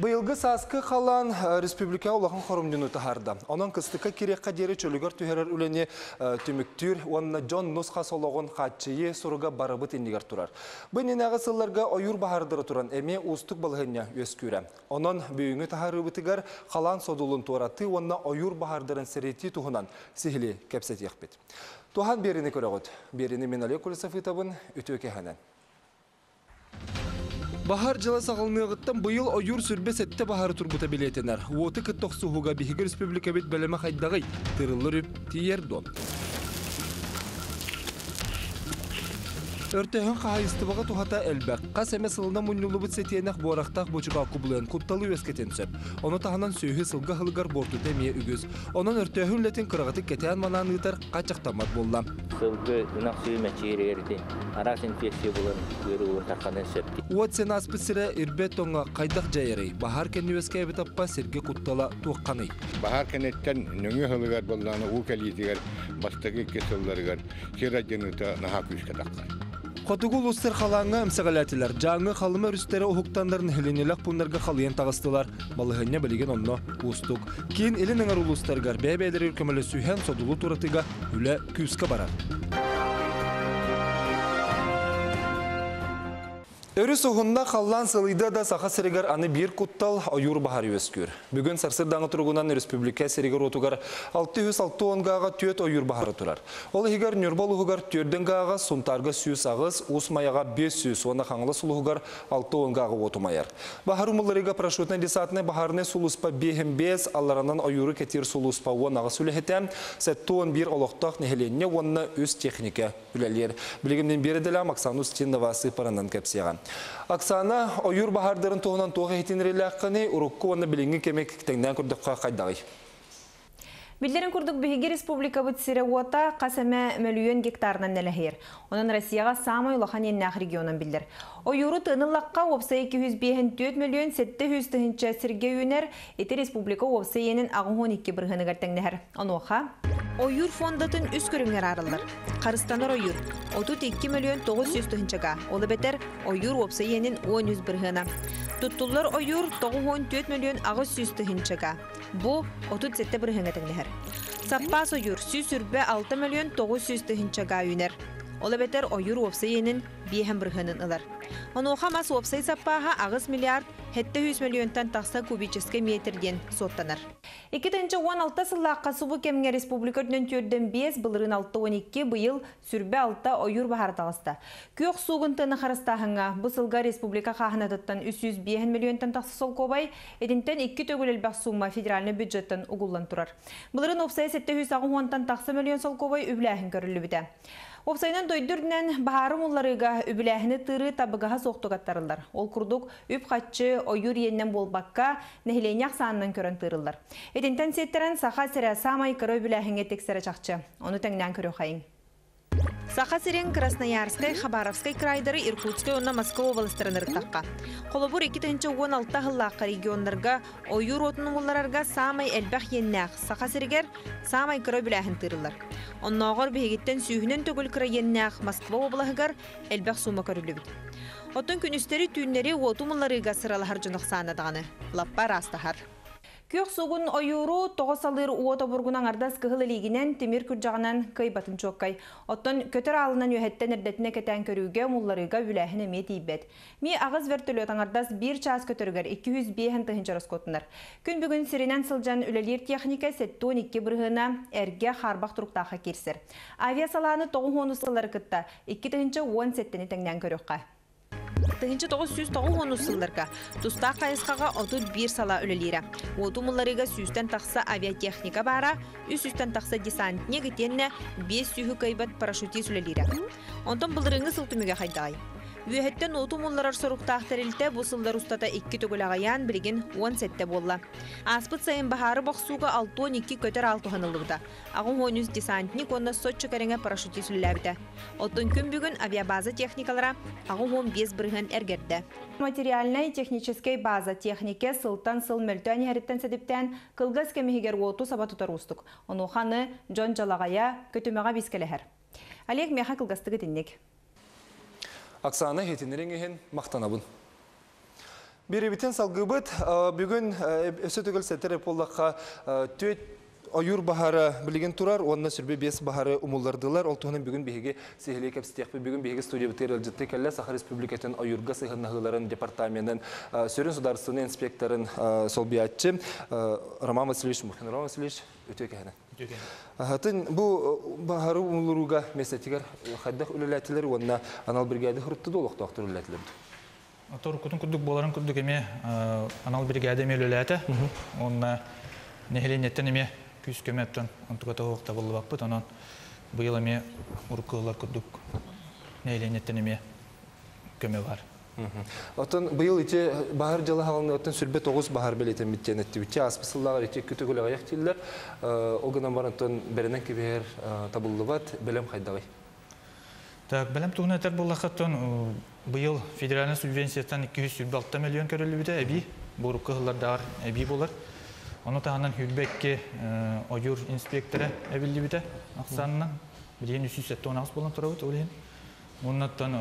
Быйылгы сааскы халаан республика улахан хорумньуну таһаарда. Онон кыстыкка кириэххэ диэри чөлүгэр түһэрэр үлэни түмүктүүр уонна дьон нус-хас олоҕун хааччыйыы соруга барыбыт иннигэр турар. Бу иннинээҕи сылларга ойуур баһаардара туран эмиэ уустук балаһыанньа үөскүүрэ. Онон бүгүҥҥү таһаарыыбытыгар халаан содулун туоратыы уонна ойуур баһаардарын сэрэтии туһунан сиһилии кэпсэтиэхпит. Туһан биэрини көрөҕүт. Биэрини мин Олег Колесов ыытабын. Үтүө кэһэнэн. Баһаар дьыла саҕаланыаҕыттан быйыл ойуур сүрбэ сэттэ баһаары турбута бэлиэтэнэр. Уоту кытта охсуһууга биһиги республикабыт бэлэмэ хайдаҕый? Тырыллар үп тиийэр дуо? Өртөөһүн хаһаайыстыбаҕа туһата элбэх. Хас эмэ сылынан мунньуллубут сэтиэнэх буорахтаах буочука кубулуйан кутталы үөскэтиэн сөп. Ону таһынан сүөһү сылгы аһылыгар буортута эмиэ үгүс. Онон өртөөһүн үлэтин кыраҕытык кэтээн-манаан ыытар хааччахтаммат буолла. Сылгы, ынах сүөһү мэччийэр ити араас инфекция булан ыарыы булан тарханыан сөп. Уот сен ааспыт сирэ ирбэт тоҥо хайдах дьайарый? Баһаар кэнни үөскээбит аппа сиргэ куттала туохханый? Баһаар кэнниттэн нөҥүө сылыгар буоллаҕына уу кэлиитигэр бастакы икки сылларыгар сир алдьаныыта наһаа күүскэ тахсар. Хотугу улуустар халааҥҥа эмсэҕэлээтилэр. Дьааҥы Халыма өрүстэрэ уһуктаннар нэһилиэнньэлээх пууннарга халыйан таҕыстылар. Балаһыанньа билигин онно уустук. Киин Илин эҥэр улуустарыгар бэйэ-бэйэлэригэр көмөлөсүһэн содулу туратыыга үлэ күүскэ барар. Өрүс уһунна халлаан сылыйда да Саха сиригэр аны биир куттал ойуур баһар үөскүүр. Бүгүн сарсыардааҥы туругунан республика сиригэр-уотугар 660 гааҕа түөрт ойуур баһара турар. Ол иһигэр Ньурба улууһугар түөрдэн гааҕа, Сунтаарга 108, Уус Майаҕа 500 уонна Хаҥалас улууһугар 60 гааҕа уот умайар. Баһар умулларыыга парашютнай-десантнай баһаарынай сулууспа 5 алларанан ойууру кэтиир сулууспа 18 үлэһитэ, 71 олохтоох нэһилиэнньэ уонна үс техника үлэлиир. Билигин мин биэрэдэлээх Оксана Устинова сыыппаранан кэпсиэҕэ. Оксана, ойуур баһаардарын туһунан туох иһитиннэриилээххиний, урукку уонна билиҥҥи кэми тэҥнээн көрдөххө хайдаҕый? Биллэрин курдук биһиги республикабыт сирэ-уота хас эмэ мөлүйүөн гектарынан нэлэһийэр. Онон Россияҕа саамай улахан иэннээх регионан биллэр. Ойууру тыыныллахха уопсай 254 мөлүйүөн 700 тыһыынча сиргэ үүнэр, ити республика уопсай иэнин 82 бырыһыаныгар тэҥнэһэр. Онуоха Ойуур фондатын үс көрүҥҥэ араарыллар. Харыстанар ойуур 32 мөлүйүөн 900 тыһыынчага, ол эбэтэр ойуур уопсай иэнин 13 бырыһыана. Туттуллар ойуур 94 мөлүйүөн 800 тыһыынчага. Бу 37 бырыһыаҥҥа тэҥнэһэр. Саппаас ойуур 126 мөлүйүөн 900 тыһыынчага үүнэр. Ол эбэтэр ойуур уопсай иэнин 5 бырыһыанын ылар. Онуоха мас уопсай саппааһа 8 миллиард 700 мөлүйүөнтэн тахса кубическай метр диэн суоттанар. 2016 сыллаахха субу кэмҥэ республика үрдүнэн түөрдэн 5, былырыын 62, быйыл сүрбэ алта ойуур баһаара таҕыста. Күөх суугун тыаны харыстааһыҥҥа бу сылга республика хааһынатыттан 305 миллионтан тахса солкуобай, итинтэн икки төгүл элбэх сумма федеральнай бюджеттан угуллан турар. Былырыын уопсайа 780-тан тахса миллион солкуобай үбүлээһин көрүллүбүтэ. Уопсайынан дойду үрдүнэн баһаары умулларыыга үбүлээһини тыырыы табыгаһа суохтук аттарыллар. Ол курдук, үп-харчы ойуур иэнинэн буолбакка, нэһилиэнньэ ахсаанынан көрөн тыырыллар. Итинтэн сиэттэрэн Саха сирэ саамай кыра үбүлээһиҥҥэ тиксэрэ чахчы. Ону тэҥнээн көрүөххэйиҥ. Саха сирин Красноярскай, Хабаровскай крайдары Иркутскай уонна Москва уобаластарын ырыттахха. Холобур, 2016 сыллаахха регионнарга ойуур уотун умулларарга саамай элбэх иэннээх Саха сиригэр саамай кыра үбүлээһин тыырыллар. Оннооҕор биһигиттэн сүүһүнэн төгүл кыра иэннээх Москва уобалаһыгар элбэх суума көрүллүбүт. Оттон күнүстэри-түүннэри уоту умулларыыга сыралаһар дьон ахсаана даҕаны лаппа араастаһар. Күөх сугун ойууру тоҕо салыыр уот обургун аҥардас кыһыл илиигинэн, тимир күрдьэҕинэн кыайбатын чуоккай. Оттон көтөр аалынан үөһэттэн эрдэтинэ кэтээн көрүүгэ, умулларыыга үбүлээһин эмиэ тиийбэт. Ми аҕыс вертолет аҥардас биир чаас көтөрүгэр 205 тыһыынча ороскуоттанар. Күн бүгүн сиринэн сылдьан үлэлиир техника 72 бырыһыана эргэ хаарбах туруктаахха киирсэр. Авиасалааны 90 сыллары кытта 2017-ни тэҥнээн көрүөххэ. 1990 сылларга тустаах хайысхаҕа 31 салаа үлэлиирэ. Уоту умулларыыга сүүстэн тахса авиатехника баара, үс сүүстэн тахса десантник итиэннэ биэс сүүһү кыайбат парашютист үлэлиирэ. Онтон былырыыҥҥы сыл түмүгэ хайдаҕай? Үөһэттэн уоту умулларар соруктаах тэрилтэ бу сыллар устата икки төгүл аҕыйаан билигин 17 буолла. Ааспыт сайын баһаары бохсууга 62 көтөр аал туһаныллыбыта. 83 десантник уонна соччо кэриҥэ парашютист үлэлээбитэ. Оттон күн бүгүн авиабаза техникалара 85 бырыһыан эргэрдэ. Материальнай техническэй база техникэ сылтан сыл мөлтөөн иһэриттэн сэдиптээн кылгас кэм иһигэр уоту саба тутар уустук. Онуоха аны дьон дьалаҕайа, көтүмэҕэ бискэлэһэр. Олег миэхэ кылгастык итинник. Оксана иһитиннэриҥ иһин махтанабын. Биэриибитин салгыыбыт. Бүгүн өссө төгүл сэтэр буоллахха түөт ойуур баһаара билигин турар уонна 25 баһаары умуллардылар. Ол туһунан бүгүн биһиги сиһилии кэпсэтиэхпит. Бүгүн биһиги студиябытыгар ыалдьыттыы кэллэ Саха Республикатын ойуурга сыһыаннаһыыларын департаменын сүрүн судаарыстыбаннай инспекторын солбуйааччы Роман Васильевич Мухин. Роман Васильевич, үтүө кэһэнэ. Атын бу баһаары умулларууга миэстэтигэр хайдах үлэлээтилэр уонна анал бригада хурутту олохтоохтор үлэлээтилэр? Торуккутун курдук буоларын курдук эмиэ анал бригада эмиэ үлэлээтэ. Уонна нэһилиэнньэттэн эмиэ күүс көмөттөн онтуга тоһуох табыллыбаппыт. Онон быйыл эмиэ уруккулар курдук нэһилиэнньэттэн эмиэ көмө бар. Оттон быйыл ити баһар дьыла хаалны оттон 29 баһар бэлиэтэммиттен эттибитче ааспыт сыллааҕар ити күтүгүл аҕыйах тиллэр. Ол гынан баран оттон бэринэн кэбиһэр табыллыбат бэлэм хайдаҕый? Так, бэлэм туһунан этэр буоллахха, быйыл федеральный субвенцияттан 226 миллион көрүллүбүтэ эбии, бурукка сыллардааҕар эбии буолар. Ону таһынан 22 ойуур инспектора эбиллибитэ ахсаанынан. Билигин 378 буолан турабыт ол иһин. Оннуттан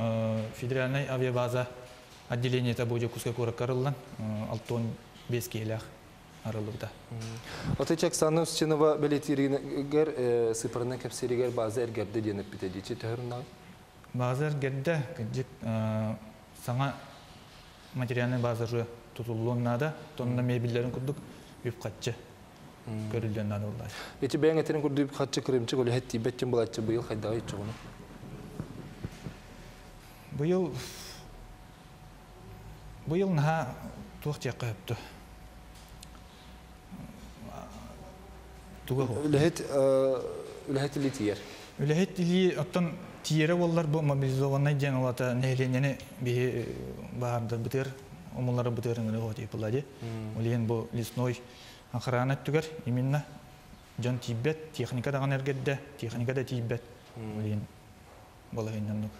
федеральный авиабаза отделениета бу Дьокуускай куоракка арыллан 65 киһилээх арыллыбыта. Отой Оксана Устинова бэлиэтииригэр сыпарынан кэпсииригэр база эргэрдэ диэн эппитэ дии төһөрүннааҕы? База эргэрдэ, кырдьык, саҥа материальный база уже тутуллуон наада, тонна мебеллерин курдук үп-харчы көрүллүөн наада буоллар. Ити бэйэҥ этерин курдук үп-харчы кырыымчык үлэһит тиийбэт булааччы быйыл хайдаҕый иччоҕуну? Быйыл наһаа туох диэххэ сөптө. Туга Үлэһит үлэһит илии тиийэр. Үлэһит илии оттон тиэрэ боллар бу мобилизованный диэн олата нэһилиэнньэни биһи баһаардар бытыр умуллары бытыр ыңыры хоти пулади. Улиен бу лесной охрана түгэр именно дьон тиийбэт, техника даҕаны эргэрдэ, техника да тиийбэт. Улиен балаһыннаннык.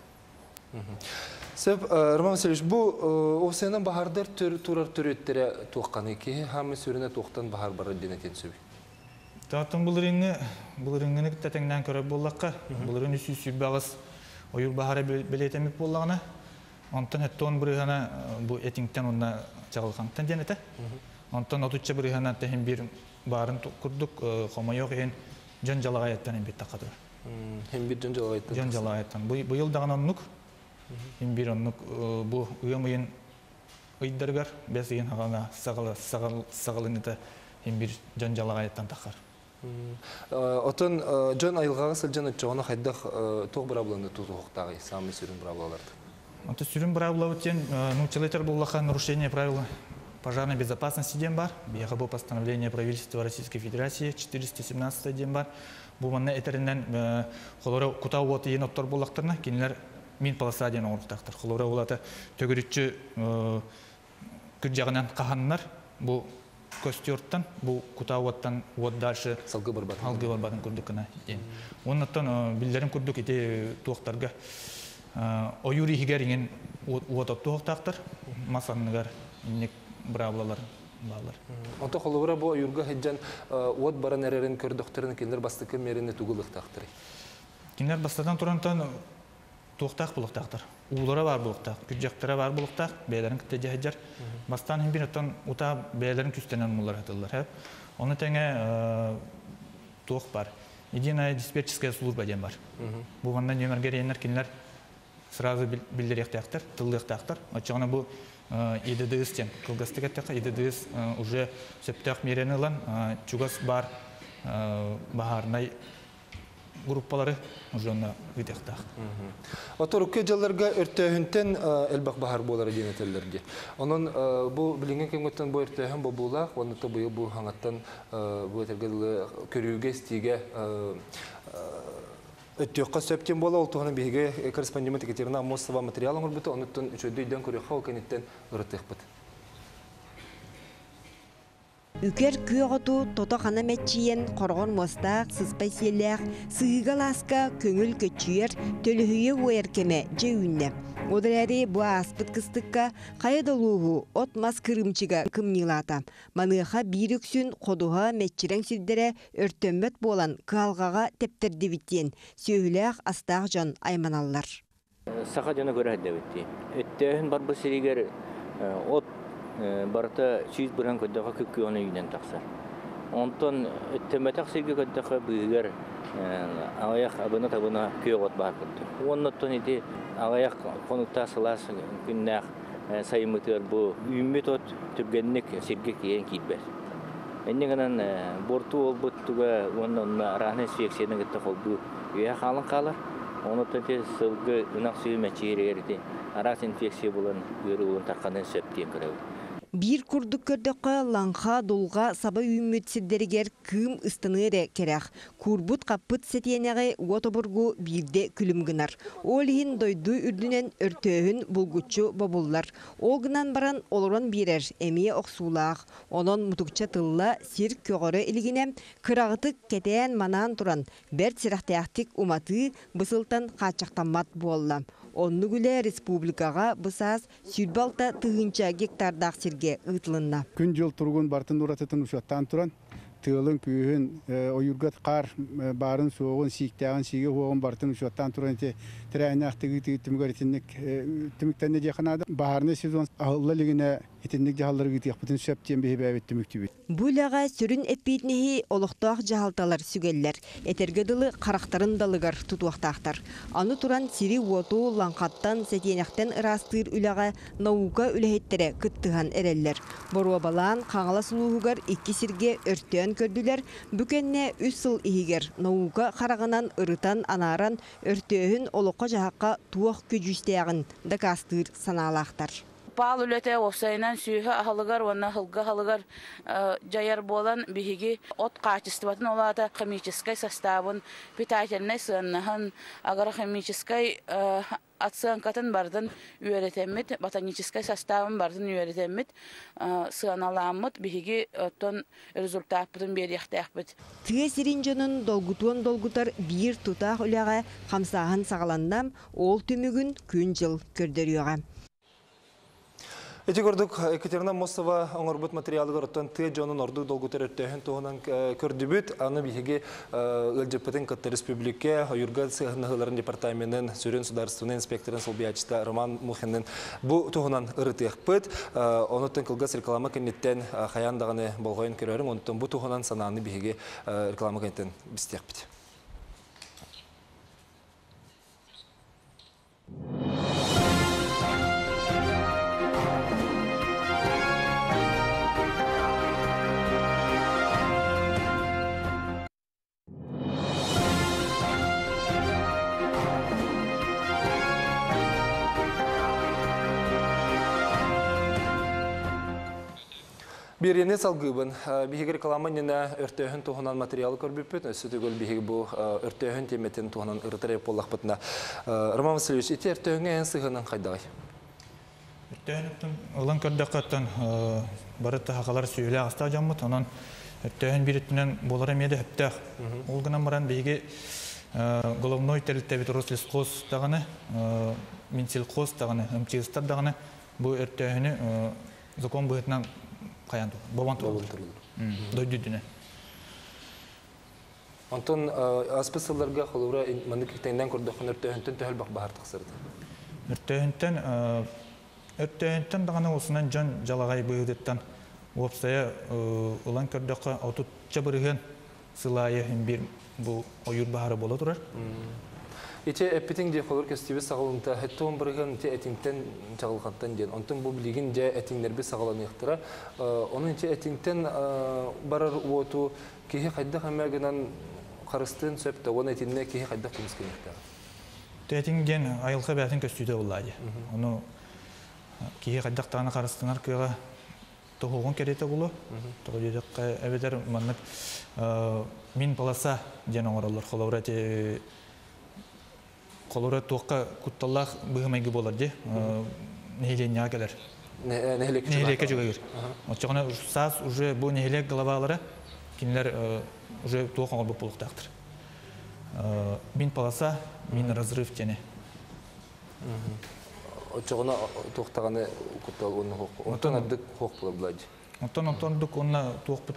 Сөп, Роман Васильевич, бу осенан баһаардар турар төрүөттэрэ туохханы киһи хаамы сүрүнэ туохтан баһаар барар диэн этин сөбүй? Тааттан былырыҥҥы былырыҥҥыны кытта тэҥнээн көрөр буоллахха, былырыын 328 ойуур баһаара бэлиэтэммит буоллаҕына, онтон 70 бырыһыана бу этиҥтэн уонна чаҕылхантан диэн этэ. Онтон 30 бырыһыана тэһин биир баарын курдук хомойуох иһин дьон дьалаҕайыттан эмбит таххатыр. Хем бир дьон дьалаҕайыттан. Дьон дьалаҕайыттан. Быйыл даҕаны оннук. Хим бир оннук бу ыам ыйын ыйдарыгар бэс ыйын хаҕана саҕала саҕалыныта хим бир дьон дьалаҕайыттан таххар. Отон дьон айылҕаҕа сылдьан оччоҕуна хайдах туох быраабыланы тутуһуохтааҕый, саамай сүрүн быраабылаларды? Онто сүрүн быраабылабыт диэн нууччалыы буоллаха нарушение правил пожарной безопасности диэн бар. Биһиэхэ бу постановление правительства Российской Федерации 417 диэн бар. Бу манна этеринен холоро кута уот иен оттор буоллахтарына кинилэр мин полоса диэн оҥоруктаахтар. Холоро улата төгүрүччү күрдьэҕинэн хаһаннар бу костертан бу кута уоттан уот дальше салгыы барбат. Салгыы барбатын курдук гына диэн. Оннуттан биллэрин курдук ити туохтарга ойуур иһигэр иҥин уот оттуохтаахтар мас анныгар инник быраабылалар баалар. Ото холобура бу ойуурга сылдьан уот баран эрэрин көрдөхтөрүн кинилэр бастакы миэрэни тугу ылыахтаахтарый? Кинилэр бастатан турантан туохтаах булуохтаахтар. Уулара бар булуохтаах, күрдьэхтэрэ бар булуохтаах, бэйэлэрин кытта дьаһайдьар. Бастаан хим бир оттон ута бэйэлэрин күстэнэн умуллар атыллар. Оны тэҥэ туох бар. Единая диспетчерская служба диэн бар. Бу манна нөмерге рейнер кинилэр сразу биллериэхтээхтэр, тыллыахтаахтар. Оччоҕуна бу ЕДДС диэн кылгастык эттэххэ ЕДДС уже сөптөөх миэрэни ылан чугас бар баһаарынай группалары уже онно ыытыахтаах. Оторукка дьылларга өртөөһүнтэн элбэх баһаар буолар диэн этэллэр. Онон бу билиҥҥи кэмҥэттэн бу өртөөһүн бобуулаах, онно быйыл бу хаҥаттан бу этэргэ көрүүгэ, истиигэ өттүөххэ сөп диэн буола. Ол туһунан биһиги корреспондент Екатерина Аммосова материал оҥорбута, онуттан үчүгэй көрүөххэ, ол кэнниттэн ырытыахпыт. Үкэр күөх оту тото хана мэччийэн хорҕор муостаах, сыспай сиэллээх, сыһыыга алааска көҥүл көччүйэр, төлөһүйэ уойар кэмэ дьэ үүннэ. Ол эрээри бу ааспыт кыстыкка хайа да улууһу от-мас кырыымчыга кымньыылаата. Маныаха биир үксүн ходуһа мэччирэҥ сирдэрэ өртөммөт буолан кыһалҕаҕа тэптэрдибит диэн сүөһүлээх астаах дьон айманаллар. Саха дьоно көрө дэбитти. Өттөөһүн барбы сиригэр от Барыта 100% көрдөхө күп-күөҕүнэн үүнэн тахсар. Онтон өттөммөтөх сиргэ көрдөхө быыһыгар аҕыйах абына-табына күөх от баар курдук. Уонна оттон ити аҕыйах хонуктаах сылаас күннээх сайыммытыгар бу үүммүт от түргэнник сиргэ киирэн киирбэт. Инньэ гынан буорту буолбут туга уонна онно арааны инспекцияны кытта холбуу үөһэ хаалан хаалар. Онуттан ити сылгы ынах сүөһү мэччийэригэр ити араас инфекция булан ыарыы булан тарханыан сөп диэн көрөбүт. Биир курдук көрдөххө, лаҥха, дулҕа саба үүммүт сирдэригэр кыым ыстаныа эрэ кэрэх. Куурбут-хаппыт сэтиэнэҕи уот обургу биирдэ күлүм гынар. Ол иһин дойду үрдүнэн өртөөһүн булгуччу бобуллар. Ол гынан баран олорон биэрэр эмиэ охсуулаах. Онон мутукча тылла сир көҕөрө илигинэ кыраҕытык кэтээн-манаан туран бэрт сэрэхтээхтик уматыы бу сылтан хааччахтаммат буолла. Оннук үлэ республикаҕа бу саас 26 000 гектардаах сиргэ ыытылынна. Күн-дьыл туругун барытын уратытын учуоттаан туран, тыалын, күүһүн, ойуурга хаар баарын-суоҕун, сииктээҕин, сиигэ-уоҕун барытын учуоттаан туран ити тэрээһиннээхтик ыытыы түмүгэр итинник түмүктэннэ диэххэ наада. Баһаарынай сезон аһылла илигинэ итинник дьаһаллары ыытыахпытын сөп диэн биһи бэйэбит түмүктүүбүт. Бу үлэҕэ сүрүн эппиэтинэһи олохтоох дьаһалталар сүгэллэр. Этэргэ дылы харахтарын далыгар тутуохтаахтар. Аны туран сири-уоту лаҥхаттан, сэтиэнэхтэн ыраастыыр үлэҕэ наука үлэһиттэрэ кыттыһан эрэллэр. Боруобалаан Хаҥалас улууһугар икки сиргэ өртөөн көрдүлэр. Бу кэннэ 3 сыл иһигэр наука хараҕынан ырытан, анааран өртөөһүн олоххо-дьаһахха туох көдьүүстээҕин дакаастыыр санаалаахтар. Паал үлэтэ уопсайынан сүөһү аһылыгар уонна сылгы аһылыгар дьайар буолан, биһиги от хаачыстыбатын, ол аата химическай составын, питательнай сыаннаһын, агрохимическай оценкатын бардын үөрэтэммит, ботаническай составын бардын үөрэтэммит, сыаналааммыт биһиги оттон результаппытын биэриэхтээхпит. Тыа сирин дьонун долгутуон долгутар биир тутаах үлэҕэ хамсааһын саҕаланна, ол түмүгүн күн-дьыл көрдөрүөҕэ. Ити курдук Екатерина Мосова оҥорбут материалыгар оттон тыа дьонун ордук долгутар өртөөһүн туһунан көрдүбүт. Аны биһиги ыалдьыппытын кытта республика ойуурга сыһыаннаһыыларын департаменын сүрүн судаарыстыбаннай инспекторын солбуйааччыта Роман Мухинын бу туһунан ырытыахпыт. Онуттан кылгас реклама кэнниттэн хайаан даҕаны болҕойон көрөөрүҥ, онтон бу туһунан санааны биһиги реклама кэнниттэн бистиэхпит. Биэриини салгыыбын. Биһиги реклама иннинэ өртөөһүн туһунан материалы көрбүппүт. Өссө төгүл биһиги бу өртөөһүн тиэмэтин туһунан ырытар буоллахпытына. Роман Васильевич, ити өртөөһүҥҥэ эн сыһыаныҥ хайдаҕый? Өртөөһүн ылан көрдөххө, бары сахалар сүөһүлээх-астаах дьоммут, онон өртөөһүн биир өттүнэн буолара эмиэ да сөптөөх. Ол гынан баран биһиги головной тэрилтэбит Рослесхоз даҕаны, Минсельхоз даҕаны, МЧСтар даҕаны бу өртөөһүнү закон быһыытынан хайаан бобон тураллар. Дойду үрдүнэн. Онтон ааспыт сылларга холобура маннык тэҥнээн көрдөххүнэ өртөөһүнтэн төһө элбэх баһаар тахсар этэ? Өртөөһүнтэн даҕаны уопсайынан дьон дьалаҕай быһыытыттан уопсайа ылан көрдөххө 30% сыл аайы биир бу ойуур баһаара буола турар. Ити эппитиҥ дии холобур көстүүбүт саҕаланта 70% ити этиҥтэн чаҕылҕантан диэн. Онтон бу билигин дьэ этиҥнэрбит саҕаланыахтара. Онон ити этиҥтэн барар уоту киһи хайдах эмэ гынан харыстыан сөп да, уонна итиннэ киһи хайдах көмүскэниэхтээх? Этиҥ диэн айылҕа бэйэтин көстүүтэ буоллаа дии. Ону киһи хайдах даҕаны харыстанар кыаҕа тоһуоҕун кэриэтэ буолуо. Тоҕо диэтэххэ, эбэтэр маннык мин полоса диэн оҥороллор. Холобура ити холобура туохха кутталлаах быһыы-майгы буолар дии. Нэһилиэнньэҕэ кэлэр. Нэһилиэккэ Нэһилиэккэ чугаһыыр. Оччоҕуна саас уже бу нэһилиэк главалара кинилэр уже туох оҥорбут буолуохтаахтар. Мин полоса, мин разрыв диэни. Оччоҕуна туохтаҕаны куттал уонна хуох. Онтон ордук хуох буолар буолаа дии. Онтон ордук уонна туохпут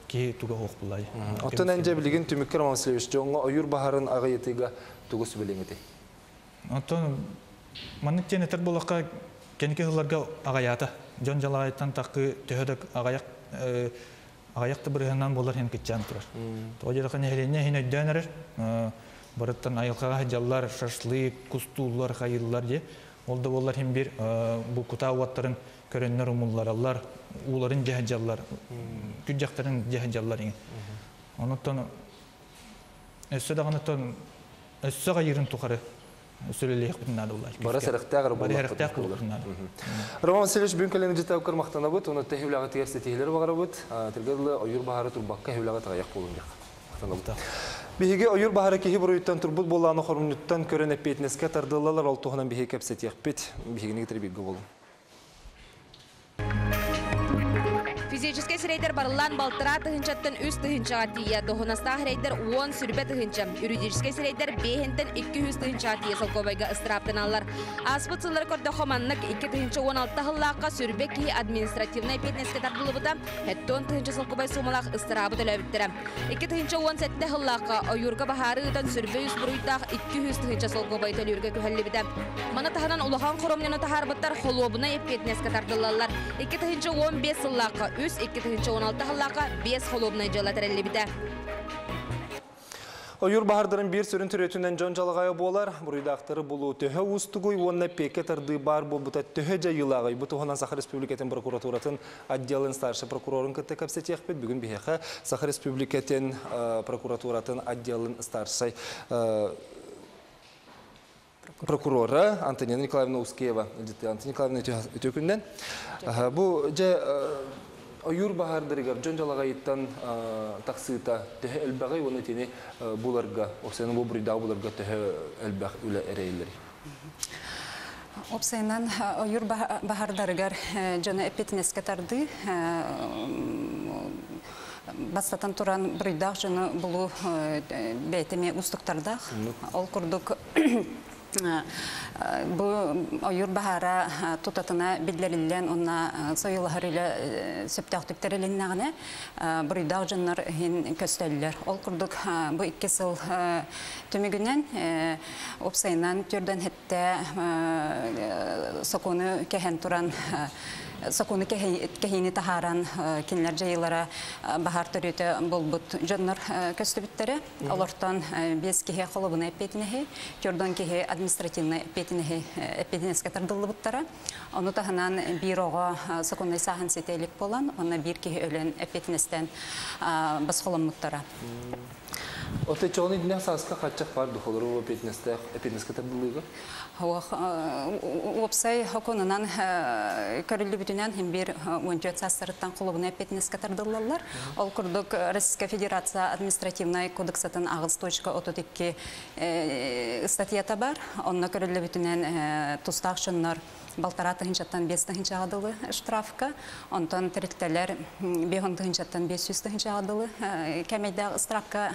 киһи туга хуох буолаа дии. Оттон эн дьэ билигин түмүккэ Роман Васильевич дьоҥҥо ойуур баһаарын аҕыйатыыга тугу сүбэлиэҥ этэй? Онтон маннык диэн этэр буоллахха, кэнники сылларга аҕыйаата. Дьон дьалаҕайыттан таххыы төһө да аҕыйах аҕыйах да бырыһыанынан буолар иһин кыччаан турар. Тоҕо диэтэххэ нэһилиэнньэ иһин өйдөөн эрэр. Барыттан айылҕаҕа сылдьаллар, шашлык, кустууллар, хайыыллар диye. Ол да буоллар иһин биир бу кутаа уоттарын көрөннөр умуллараллар, ууларын дьаһдьаллар, күрдьэхтэрин дьаһдьаллар иҥин. Онуттан өссө даҕаны өссө хайыырын тухары сүрэлиэхпитин наада булар. Бары сэрэхтээх эрэ Бары сэрэхтээх буолуохпутун наада. Роман Васильевич бүгүн кэлэн дьиэ махтанабыт, уонна тэһи үлэҕитигэр ситиһиилэри баҕарабыт. Тиргэ дылы ойуур баһаара турбакка үлэҕэ таҕайах буолун диэх. Махтанабыт. Биһиги ойуур баһаара киһи буруйуттан турбут буоллаҕына хоромньуттан көрөн эппиэтинэскэ тардыллалар ол туһунан биһиги кэпсэтиэхпит. Биһигини кытары бииргэ буолуҥ. Физическэй сирэйдэр барыллаан 6 тыһыынчаттан 3 тыһыынчаҕа тиийэ, дуоһунастаах сирэйдэр 120 тыһыынча, юридическэй сирэйдэр 5-тэн 200 тыһыынчаҕа тиийэ солкуобайга ыстырааптаналлар. Ааспыт сыллары көрдөххө маннык 2016 сыллаахха 20 киһи административнай эппиэтинэскэ тардыллыбыта, 70 тыһыынча солкуобай суумалаах ыстыраабы төлөөбүттэрэ. 2017 сыллаахха ойуурга баһаары ыытан 23 буруйдаах 200 тыһыынча солкуобай төлүүргэ күһэллибитэ. Маны таһынан улахан хоромньуну таһаарбыттар холуобунай эппиэтинэскэ тардыллаллар. 2015 сыллаахха 3, 2016 сыллаахха 5 холуобунай дьыала тэриллибитэ. Ойуур баһаардарын биир сүрүн төрүөтүнэн дьон дьалаҕайа буолар, буруйдаахтары булуу төһө уустугуй уонна эппиэккэ тардыы баар буолбута төһө дьайыылааҕый бу туһунан Саха Республикатын прокуратуратын отделын старший прокурорун кытта кэпсэтиэхпит. Бүгүн биһиэхэ Саха Республикатын прокуратуратын отделын старший прокурора Антонина Николаевна Ускеева. Антонина Николаевна, үтүө күнүнэн. Бу дьэ ойуур баһаардарыгар дьон дьалаҕайыттан тахсыыта төһө элбэҕий уонна итини буларга, уопсайынан бу буруйдааҕы буларга төһө элбэх үлэ эрэйиллэрий? Уопсайынан ойуур баһаардарыгар дьону эппиэтинэскэ тардыы бастатан туран буруйдаах дьону булуу бэйэтэ эмиэ уустуктардаах. Ол курдук бу ойуур баһаара тутатына биллэриллэн уонна сойуолаһар үлэ сөптөөхтүк тэрилиннэҕинэ буруйдаах дьоннор иһин көстөллөр. Ол курдук бу 2 сыл түмүгүнэн уопсайынан 47 сокуону кэһэн туран сокуону кэһиини таһааран кинилэр дьайыылара баһаар төрүөтэ буолбут дьоннор көстүбүттэрэ. Олортон 5 киһи холуобунай эппиэтинэһи, 40 киһи административнай эппиэтинэһи эппиэтинэскэ тардыллыбыттара. Ону таһынан биир оҕо сокуоннай сааһын ситэ илик буолан, онно биир киһи өлөн эппиэтинэстэн босхоломмуттара. Оттон чоҕун идинэх сааска хааччах баар дуо холобур эппиэтинэстээх эппиэтинэскэ тардыллыыга? Уопсай сокуонунан көрүллүбүтүнэн хин биир 14 саастарыттан холуобунай эппиэтинэскэ тардыллаллар. Ол курдук Российская Федерация административнай кодексатын 8.32 статьята бар. Онно көрүллүбүтүнэн тустаах дьоннор 1500-тан 5000-га дылы штрафка, онтон тэрилтэлэр 5000-тан 500 000-га дылы кээмэйдээх штрафка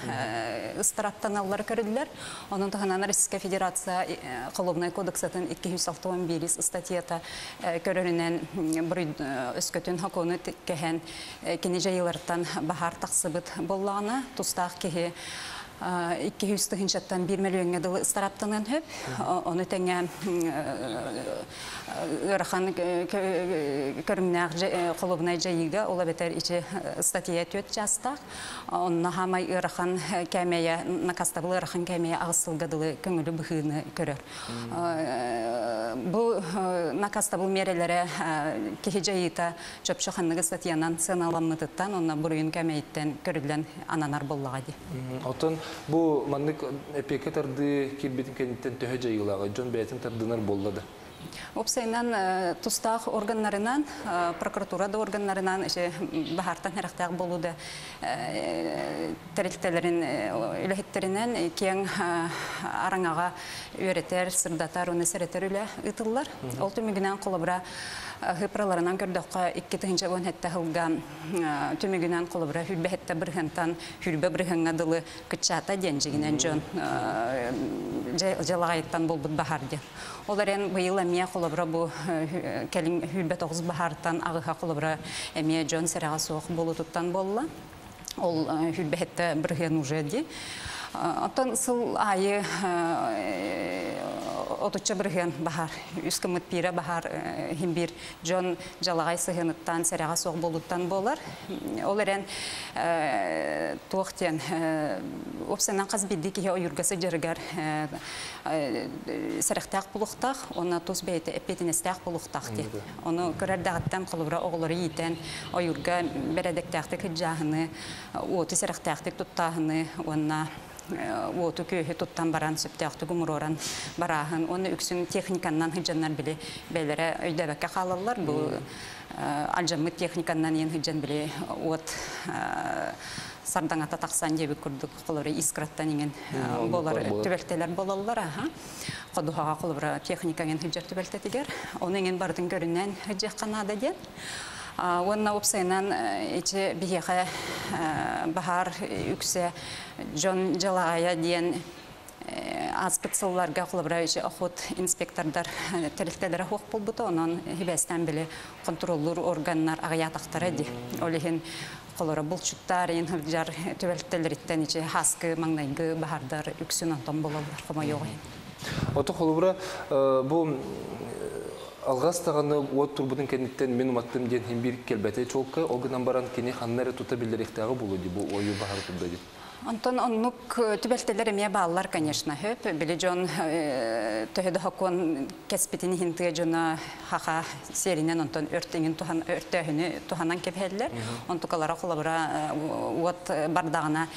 ыстырааптаналлара көрүллэр. Онон таһынан Российская Федерация Холуобунай кодексатын 261 статьята көрөрүнэн өскөтүн сокуону кэһэн кини дьайыыларыттан баһаар тахсыбыт буоллаҕына, тустаах киһи 200 000-тан 1 миллиоҥҥа дылы ыстырааптаныан сөп. Ону тэҥэ ыарахан көрүҥнээх холуобунай дьайыыга ол эбэтэр ити статья 4 чаастаах. Онно саамай ыарахан кээмэйэ, накаастабыл ыарахан кээмэйэ 8 сылга дылы көҥүлү быһыыны көрөр. Бу накаастабыл миэрэлэрэ киһи дьайыыта чопчу ханнык статьянан сыаналаммытыттан, онно буруйун кээмэйиттэн көрүллэн ананар буоллаҕа дии. Оттон бу маннык эппиэккэ тардыы киирбитин кэнниттэн төһө дьайыылааҕый, дьон бэйэтин тардынар буолла да? Уопсайынан тустаах органнарынан, прокуратура да органнарынан, баһаартан сэрэхтээх буолуу да тэрилтэлэрин үлэһиттеринэн киэҥ араҥаҕа үөрэтэр, сырдатар, уонна сэрэтэр үлэ ыытыллар. Ол түмүгүнэн холобура чыыппараларынан көрдөххө 2017 сылга түмүгүнэн холобура 27%-тан 20%-ҥа дылы кыччаата диэн дьиҥинэн дьон дьалаҕайыттан буолбут баһаар диэн. Ол эрэн быйыл эмиэ холобура бу кэлин 29 баһаартан 8-а холобура эмиэ дьон сэрэҕэ суох буолуутуттан буолла. Ол 27% уже дии. Оттон сыл аайы Отучча бырыһыан баһаар, үс гыммыт биирэ баһаар иһин биир дьон дьалаҕай сыһыаныттан, сэрэҕэ суох буолууттан буолар. Ол эрэн туох диэн уопсайынан хас биирдии киһи ойуурга сылдьарыгар сэрэхтээх буолуохтаах уонна тус бэйэтэ эппиэтинэстээх буолуохтаах диэн. Ону кыра эрдэҕиттэн холобура оҕолору иитэн ойуурга бэрээдэктээхтик сылдьааһыны, уоту сэрэхтээхтик туттааһыны уонна уоту-күөһү туттан баран сөптөөхтүк умуруоран барааһын уонна үксүн техниканнан сылдьаннар били бэйэлэрэ өйдөөбөккө хаалаллар. Бу алдьаммыт техниканнан иэн сылдьан били уот сардаҥата тахсан диэбит курдук холобура искраттан иҥэн буолар түбэлтэлэр буолаллар аха ходуһаҕа холобура техника иҥэн сылдьар түбэлтэтигэр ону иҥэн барытын көрүнэн сылдьыахха наада диэн. Уонна уопсайынан ити биһиэхэ баһаар үксэ дьон дьалаҕайа диэн ааспыт сылларга холобура охот инспектордар тэрилтэлэрэ суох буолбута, онон хибээстээн били контроллуур органнар аҕыйаатахтара дии. Ол иһин холоро булчуттар иин сылдьар түбэлтэлэриттэн ичи хаскы маҥнайгы баһаардар үксүн онтон буолаллар хомойуох иһин. Ото холобура бу алҕас даҕаны уот турбутун кэнниттэн мин уматтым диэн иһин биир кэлбэтэ чуолкай, ол гынан баран кини ханна эрэ тута биллэриэхтээҕэ буолуо дии бу ойуу баһара турда дии. Онтон оннук түбэлтэлэр эмиэ бааллар, конечно, хөп. Били дьон төһө да сокуон кэспитин иһин тыа дьоно хаха сиэринэн онтон өртөҥүн туһан өртөөһүнү туһанан кэбиһэллэр. Онтукалара холобура уот бардаҕына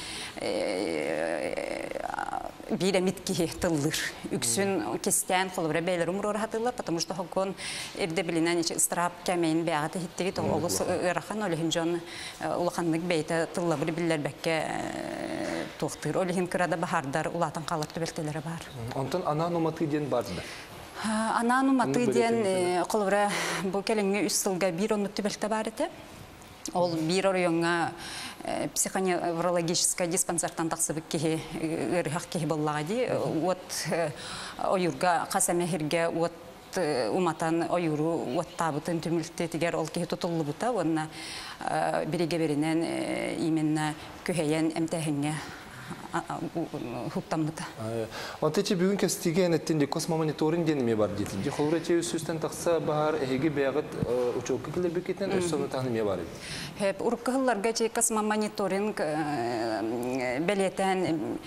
биир эмит киһи тыллыыр. Үксүн кистээн холобура бэйэлэрин умуруора сатыыллар, потому что сокуон ирдэбилинэн ыстыраап кээмэйин бэйэҕэ тиһиттигит олус ыарахан, ол иһин дьон улаханнык бэйэтэ тыллабыр биллэрбэккэ туохтыыр. Ол иһин кыра да баһаардар улаатан хаалар түбэлтэлэрэ баар. Онтон анаан уматыы диэн бар да? Анаан уматыы диэн холобура бу кэлиҥҥи үс сылга биир оннук түбэлтэ баар этэ. Ол биир оройуоҥҥа психоневрологическай диспансертан тахсыбыт киһи ыарыһах киһи буоллаҕа дии. Уот ойуурга хас эмэ сиргэ уот уматан ойууру уоттаабытын түмүлтэтигэр ол киһи тутуллубута уонна биригэбэринэн именно күһэйэн эмтээһиҥҥэ хуттаммыта. Онто ити бүгүн кэстигэ энеттин ди космомониторинг диэн эмиэ бар диэтин. Ди холура ити үстэн тахса баһар эһиги бэйэҕит учуокка киллэрбиккитинэн өссө ону таһынан эмиэ бар эбит. Хэп урукку сылларга ити космомониторинг бэлиэтээн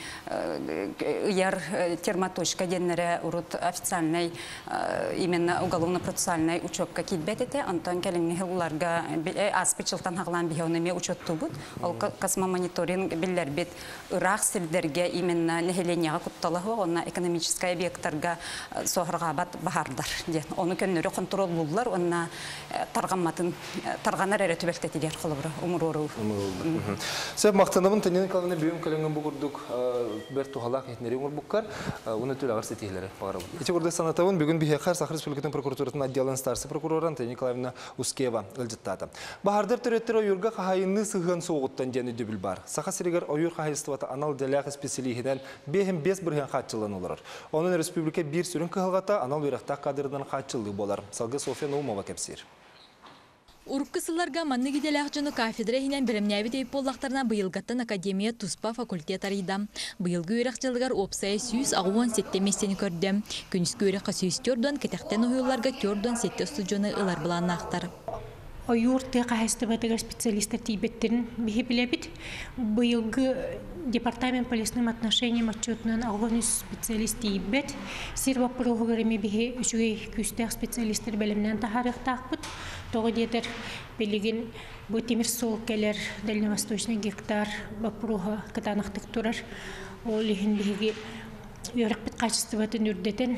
ыйар термоточка диэннэрэ урут официальный именно уголовно-процессуальнай учетка киирбэт этэ. Онтон кэлиҥҥи сылларга ааспыт сылтан хаҕалаан биһи ону эмиэ учеттуубут. Ол космомониторинг биллэрбит ыраах сирдэргэ именно нэһилиэнньэҕэ куттала суох уонна экономическай объекттарга суоһурҕаабат баһаардар диэн. Ону көннөрү хонтуруоллууллар уонна тарҕамматын тарҕанар эрэ түбэлтэтигэр холобура умуруоруу. Сөп махтанабын Танина Николаевна бүгүн кэлэҥҥин бу курдук бэрт туһалаах иһитиннэрии оҥорбуккар уонна түлэҕэр ситиһиилэри баҕарабын. Ити курдук санатабын бүгүн биһиэхэ Саха Республикатын прокуратуратын отделын старшай прокурора Антонина Николаевна Ускева ыалдьыттаата. Баһаардар төрүөттэр ойуурга хаһаайынныы сыһыан суоҕуттан диэн өйдөбүл баар. Саха сиригэр ойуур хаһаайыстыбата анал идэлээх исписэлииһинэн 5,5% хааччыллан олорор. Онон республика биир сүрүн кыһалҕата анал үөрэхтээх кадрынан хааччыллыы буолар. Салгыы Софья Наумова кэпсиир. Урукку сылларга маннык идэлээх дьону кафедра иһинэн бэлэмнээбит эбит буоллахтарына, быйылгаттан академия туспа факультет арыйда. Быйылгы үөрэх дьылыгар уопсайа 187 миэстэни көрдө. Күнүскү үөрэххэ 140, кэтэхтэн уһуйулларга 47 устудьуону ылар былааннаахтар. Ойуур тыа хаһаайыстыбатыгар специалистар тиийбэттэрин биһи билэбит. Быйылгы департамент по лесным отношениям отчетунан 83 специалист тиийбэт. Сир боппуруоһугар эмиэ биһи үчүгэй күүстээх специалистар бэлэмнээн таһаарыахтаахпыт. Тоҕо диэтэр, билигин бу тимир суол кэлэр дальневосточный гектар боппуруоһа кытаанахтык турар. Ол иһин биһиги үөрэхпит хаачыстыбатын үрдэтэн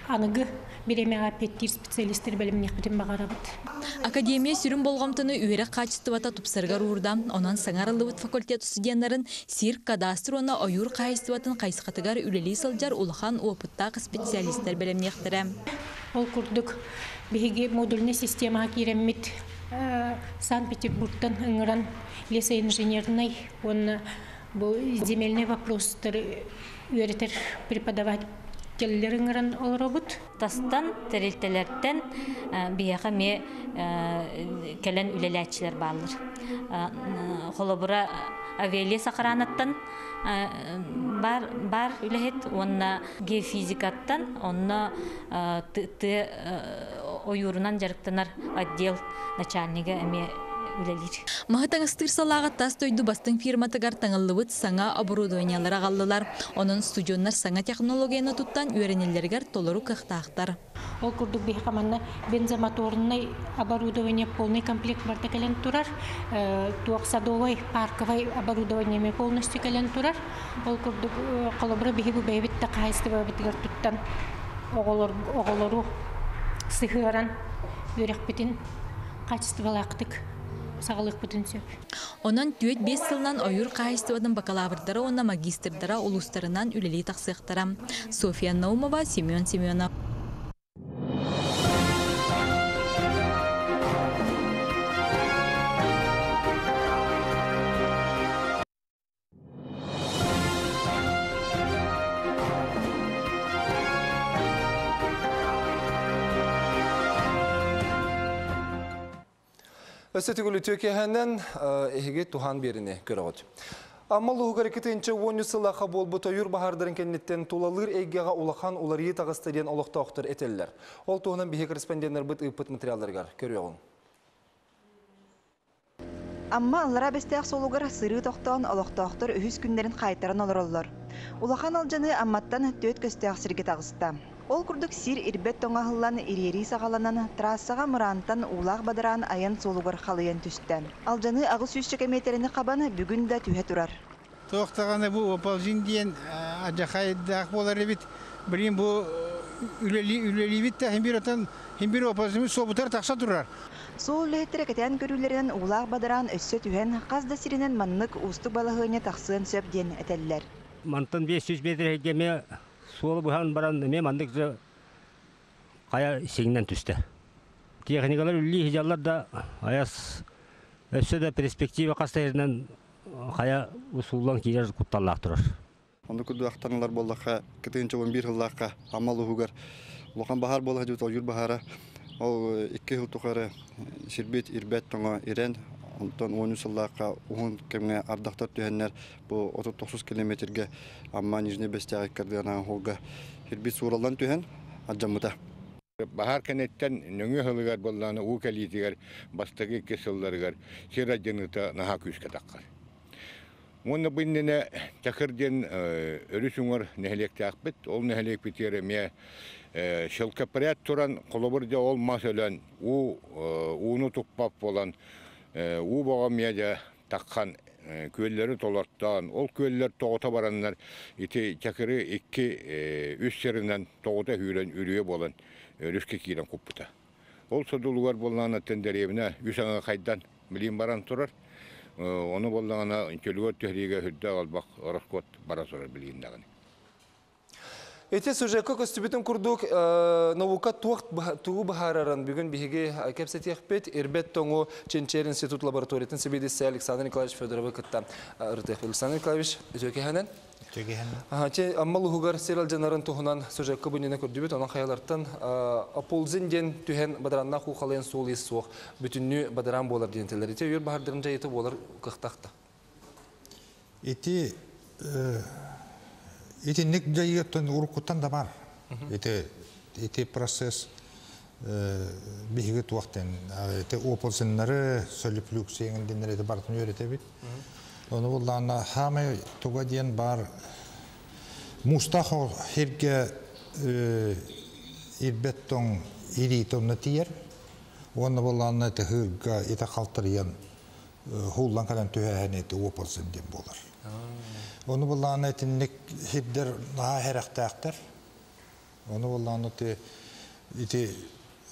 аныгы бириэмэҕэ эппиэттиир специалистэр бэлэмниэхпитин баҕарабыт. Академия сүрүн болҕомтону үөрэх хаачыстыбата тупсарыгар уурда. Онон саҥа арыллыбыт факультет студеннарын сир, кадастр уонна ойуур хаһаайыстыбатын хайысхатыгар үлэлии сылдьар улахан уопуттаах специалистар бэлэмниэхтэрэ. Ол курдук биһиги модульнай системаҕа киирэммит Санкт-Петербургтан ыҥыран лесоинженернай уонна бу земельный вопростары үөрэтэр преподаватель Учителлерин олоробут. Тастан тэрилтэлэртэн биһиэхэ эмиэ кэлэн үлэлээччилэр бааллар. Холобура, Авелия Сахаранаттан бар, бар үлэһит уонна геофизикаттан онно тыа ойуурунан дьарыктанар отдел начальнига эмиэ үлэлиир. Маһы таҥастыыр салааҕа тас дойду бастыҥ фирматыгар таҥыллыбыт саҥа оборудованиелары аҕаллылар. Онон студеннар саҥа технологияны туттан үөрэнэллэригэр толору кыахтаахтар. Ол курдук биһиэхэ манна бензомоторный оборудование полный комплект барыта кэлэн турар. Туох садовый, парковый оборудование полностью кэлэн турар. Ол курдук холобура биһи бу бэйэбит да хаһаайыстыбабытыгар туттан оҕолору сыһыаран үөрэхпитин хаачыстыбалаахтык саҕалыахпытын сөп. Онон 4-5 сылынан ойуур хаһаайыстыбатын бакалаврдара уонна магистрдара улуустарынан үлэлии тахсыахтара. Софья Наумова, Семен Семенов. Өссө төгүл үтүө киэһэнэн эһиги туһаан биэриини көрөҕүт. Амма улууһугар 2013 сыллаахха буолбут ойуур баһаардарын кэнниттэн тулалыыр эйгэҕэ улахан уларыйыы таҕыста диэн олохтоохтор этэллэр. Ол туһунан биһиги корреспонденнарбыт ыыппыт материалларыгар көрүөҕүҥ. Амма Аллараа Бэстээх суолугар сырыы тохтоон олохтоохтор үһүс күннэрин хаайтаран олороллор. Улахан алдьаныы Амматтан түөрт көстөөх сиргэ таҕыста. Ол курдук сир ирбэт тоҥо аһыллан, ириэрии саҕаланан, трассаҕа мыраантан уулаах бадараан айан суолугар халыйан түстэ. Алдьаныы 800 миэтэрэни хабан, бүгүн да түһэ турар. Туох даҕаны бу оползень диэн адьахайдаах буолар эбит. Билигин бу үлэлиибит да хин бир отон хин бир оползень суобутар тахса турар. Суол үлэһиттэрэ кэтээн көрүүлэринэн уулаах бадараан өссө түһэн, хас да сиринэн маннык уустук балаһыанньа тахсыан сөп диэн этэллэр. Мантан 500 метр эмиэ суолу быһан баран эмиэ маннык хайа сиҥнэн түстэ. Техникалар үллии сылдьаллар да айас өссө да перспектива хас да сиринэн хайа усуллан киирэр кутталлаах турар. Онно курдук ахтанылар буоллахха, 2011 сыллаахха Амма улууһугар улахан баһаар буола сылдьыбыт ойуур баһаара. Ол 2 сыл тухары сирбит ирбэт тоҥо ирэн, онтон 13 сыллаахха уһун кэмҥэ ардахтар түһэннэр бу 39 километрга Амма Нижней Бэстээҕи иккардынаан холга сирбит суураллан түһэн алдьаммыта. Баһаар кэнниттэн нөҥүө сылыгар буоллаҕына уу кэлиитигэр бастакы 2 сылларыгар сир алдьаныыта наһаа күүскэ таххар. Уонна бу иннинэ Чакыр диэн өрүс уҥар нэһилиэктээхпит. Ол нэһилиэкпитигэр эмиэ шелкопряд туран, холобур дьэ ол мас өлөн, уу ууну туппат буолан, уу боҕо эмиэ дьэ таххан күөллэри толортоон, ол күөллэр тоҕута бараннар ити Чакыры 2 үс сиринэн тоҕута сүүрэн үрүйэ буолан өрүскэ киирэн куппута. Ол содулугар буоллаҕына дэриэбинэ үс аҥы хайдан билин баран турар. Ону буоллаҕына чөлүгэр түһэриигэ үрдээх албах ороскуот бара турар билигин даҕаны. Ити сюжекка көстүбүтүн курдук наука тугу быһаарарын бүгүн биһиги кэпсэтиэхпит. Ирбэт тоҥу чинчийэр институт лабораториятын сэбиэдиссэйэ Александр Николаевич Федоровы кытта ырытыахпыт. Александр Николаевич, үтүө киэһэнэн. Үтүө Амма улууһугар сир алдьанарын туһунан сюжекка бу иннинэ көрдүбүт. Онон хайалартан оползень диэн түһэн бадарааннаах уу халыйан суол ис суох бүтүннүү бадараан буолар диэн этэллэр. Ити ойуур баһаардарын дьайыыта буолар кыахтаах да? Ити итинник дьайыыттан уруккуттан да бар. Ити ити процесс биһиги туохтан ити оползеннары солифлюксияҥын диэннэр ити барытын үөрэтэбит. Ону буллаана хаамай туга диэн бар муустаах сиргэ ирбэт тоҥ ириитэ онно тиийэр. Уонна буллаана ити хыырга ити халтарыйан хууллан кэлэн түһээһин ити оползень диэн буолар. Ону буллаана итинник сирдэр наһаа сэрэхтээхтэр. Ону буллаана ити ити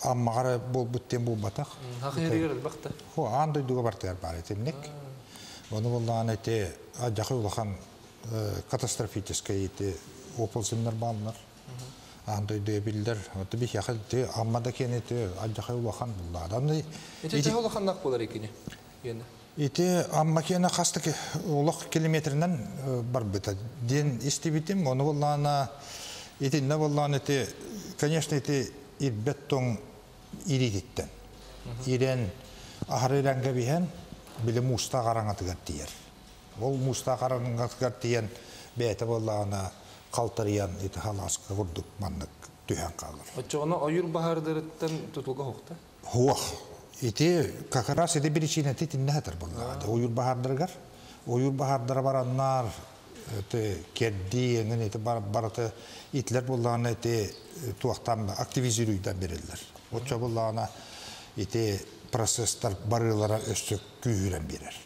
Аммаҕа буолбут диэн буолбатах. Хахыйырыгар элбэх да. Хо аан дойдуга бартыгар баар итинник. Ону буллаана ити адьахы улахан катастрофическай ити оползеннар бааллар. Аан дойдуга биллэр. Ото биһиэхэ ити Амма да киэн ити адьахы улахан буллаада. Ити төһө улаханнаах буолар икини? Ити Амма киэнэ хастык олох километринэн барбыта диэн истибитим. Ону буллаана Итиннэ боллаан ити, конечно, ити ирбэт тоҥ ириититтэн. Ирэн, аһары ирэнгэ биһэн, били муустаах араҥатыгар тиийэр. Ол муустаах араҥатыгар тиийэн, бэйэтэ буоллаҕына халтарыйан ити халааска курдук маннык түһэн хаалар. Оччоҕуна ойуур баһаардарыттан тутулга хуохта? Хуох. Ити как раз ити причинати итиннэ сытар буоллаҕа. Ойуур баһаардарыгар. Ойуур баһаардара бараннар ити кэрдии эҥин ити барыта итилэр буоллаҕына ити туохтан активизируйдан береллер. Оччо буоллаҕына ити процесстар барыылара өссө күүһүрэн биэрэр.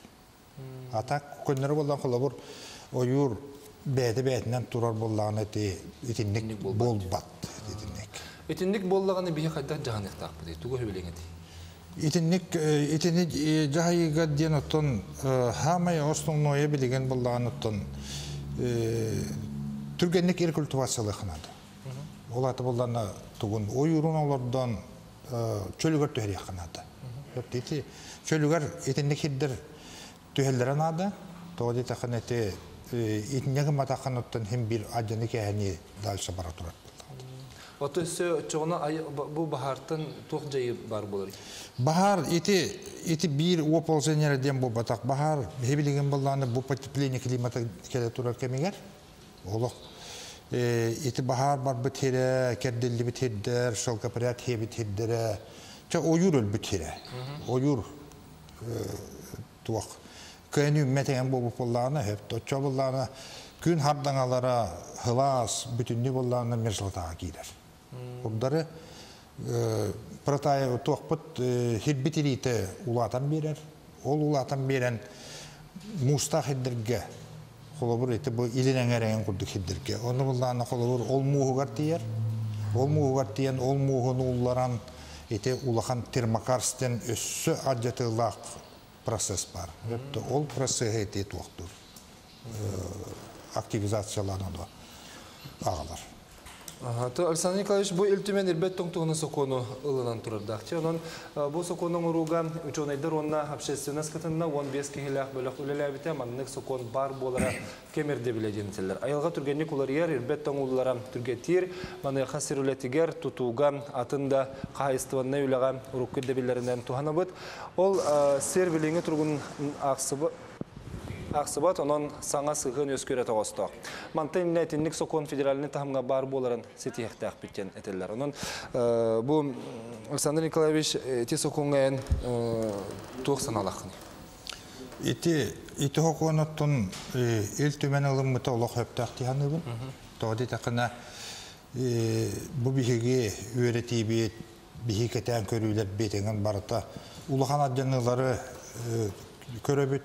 А так көннөрү буоллан холобур ойуур бэйэтэ бэйэтинэн турар буоллаҕына ити итинник буолбат итинник. Итинник буоллаҕына биһи хайдах дьаһаныахтаахпытый? Тугу сөбүлэҥ Итинник итини дьаһайыыга диэн оттон хаамай основное билигин буоллаҕына оттон түргэнник рекультивациялыахха наада. Ол аата буоллаҕына тугун ойуурун олордон чөлүгэр түһэриэххэ наада. Ити чөлүгэр итинник сирдэр түһэллэрэ наада. Тоҕо диэтэххинэ ити итиннэ гымматаххына оттон син биир адьаны кээһэни дальше бара турар. Ото өссө оччоҕуна бу баһаартан туох дьайыы баар буолар? Баһаар ити ити биир оползение диэн буолбатах. Баһаар биһи билигин буоллаҕына бу потепление климата кэлэ турар кэмигэр олох ити баһаар барбыт сирэ, кэрдиллибит сирдэр, шелкопряд хиэбит сирдэрэ, чэ ойуур өлбүт сирэ. Ойуур туох кыайан үүммэт эҥин буолбут буоллаҕына сөп. Оччо буоллаҕына күн хардаҥалара сылаас бүтүннүү буоллаҕына мерзлотаҕа киирэр. Курдары протая туохпут сирбит ириитэ улаатан биэрэр. Ол улаатан биэрэн муустаах сирдэргэ холобур ити бу илин эҥэр эҥин курдук сирдэргэ. Ону буллаҕына холобур ол мууһугар тиийэр. Ол мууһугар тиийэн ол мууһун уулларан ити улахан термокарстен өссө алдьатыылаах процесс бар. Ол процеһы ити туохтуур активизациялаан ону аҕалар. То Александр Николаевич бу Ил Түмэн ирбэт тоҥ туһунан сокуону ылынан турардаах. Онон бу сокуону оҥорууга учуонайдар уонна общественность кытынна 15 киһилээх бөлөх үлэлээбитэ маннык сокуон баар буолара кэм ирдэбилэ диэн этэллэр. Айылҕа түргэнник уларыйар, ирбэт тоҥ ууллара түргэтиир, маныаха сир үлэтигэр, тутууга, атын да хаһаайыстыбаннай үлэҕэ урукку ирдэбиллэринэн туһанабыт. Ол сир билиҥҥи туругун аахсыбат, онон саҥа сыһыан үөскүүрэ тоҕостоох. Мантан иннэ итинник сокуон федеральнай таһымҥа баар буоларын ситиһиэхтээхпит диэн этэллэр. Онон бу Александр Николаевич ити сокуоҥҥа эн туох санаалааххыный? Ити ити сокуонуттан Ил Түмэн ылыммыта олох сөптөөх дии саныыбын. Тоҕо диэтэххинэ бу биһиги үөрэтиибит, биһи кэтээн көрүүлэрбит эҥин барыта улахан алдьаныылары көрөбүт.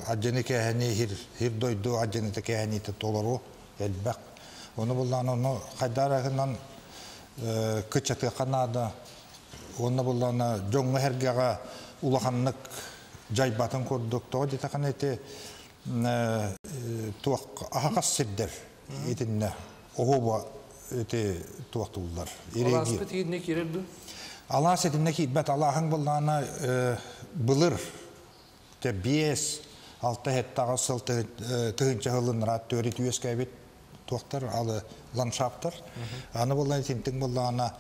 Алдьаны кээһэни сир дойду алдьаныта кээһэниитэ толору элбэх. Ону буллаан ону хайдаарыгынан кыччатыахха наада. Уонна буллаана дьоҥҥо-сэргэҕэ улаханнык дьайбатын курдук. Тоҕо диэтэххинэ ити туох аһаҕас сирдэр итиннэ оһуоба ити туохтууллар. Алааспыт итиннэ киирэр дуу? Алаас итиннэ киирбэт. Алааһыҥ буоллаҕына былыр те 5 6 7 сыл тыһыынча сылын төрүт үөскээбит туохтар алы ландшафттар. Аны буоллаҕына итинтиҥ буоллаҕына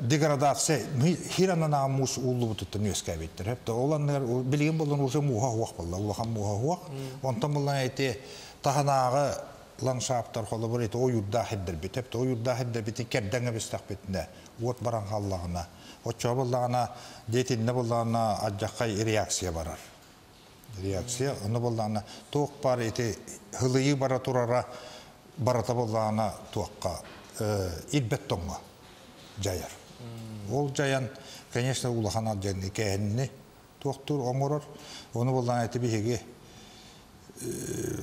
деградация хиранана муус ууллубутуттан үөскээбиттэр. Хепте ол анныгар билигин боллон уже мууһа хуох болла, улахан мууһа хуох. Онтон буллан ити таһынааҕы ландшафттар холобур ити ойуурдаах сирдэрбит. Хепте ойуурдаах сирдэрбитин кэрдэҥ эбистэхпитинэ уот баран хааллаҕына, оччоҕо буллаҕына диэтиннэ буллаҕына алдьархай реакция барар. Реакция ону буллаҕына туох баар ити һылыйыы бара турара барыта буллаҕына туохха ирбэт тоҥҥо дьайар. Ол дьайан, конечно, улахан алдьаныы кээһинни туохтуур оҥорор. Ону буллаҕына ити биһиги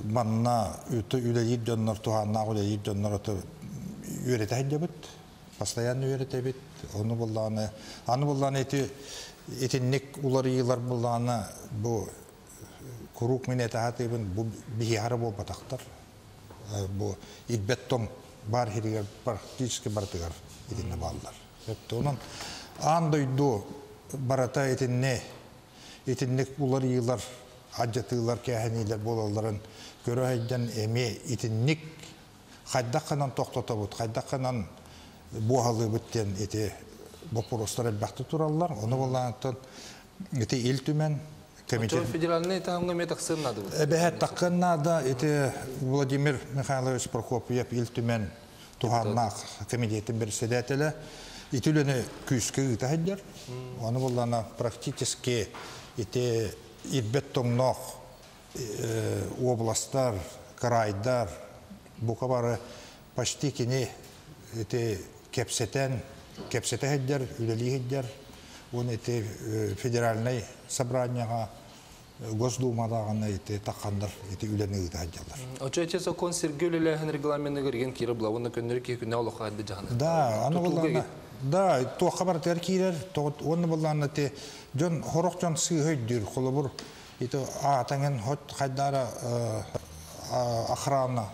манна үлэлиир дьоннор, туһааннаах үлэлиир дьоннор ото үөрэтэ сылдьабыт, постоянно үөрэтэбит. Ону буллаҕына, аны буллаҕына ити итинник уларыйыылар буллаҕына бу куруук мин этэ сатыыбын, бу биһиэхэ буолбатахтар. Бу ирбэт тоҥ баар сиригэр практически барытыгар итиннэ бааллар. Онон аан дойду барыта итинни итинник уларыйыылар, алдьатыылар, кээһэниилэр буолалларын көрө сылдьан эмиэ итинник Хайдах тоқтотобут, хайдах кынан буохалыыбыт диэн ити боппуруостар элбэхтэ тураллар. Ону боллаантан ити Ил Түмэн комитет федеральный таһымҥа эмиэ тахсыан наада бу. Эбэһэт таххын наада ити Владимир Михайлович Прокопьев Ил Түмэн туһааннаах комитетин председателэ ити үлэни күүскэ ыыта сылдьар. Ону буллана практически ити ирбэт тоҥноох областар, крайдар бука бары почти кини ити кэпсэтэн кэпсэтэ сылдьар, үлэлии сылдьар. Уон ити федеральнай собранияҕа Госдумадаҕаны ити тахханнар ити үлэни ыыта сылдьаллар. Очо эти сокон сиргэ үлэлээһин регламеныгар igen киирэ булабына көннөрү киһи күнэ олохо хадды жаһана. Да, аны буллаана. Да, туохха барытыгар киирэр, уонна буллаана ти дьон хорох дьон сыыһа өйдүүр, холобур ити аатаңын хот хайдара охрана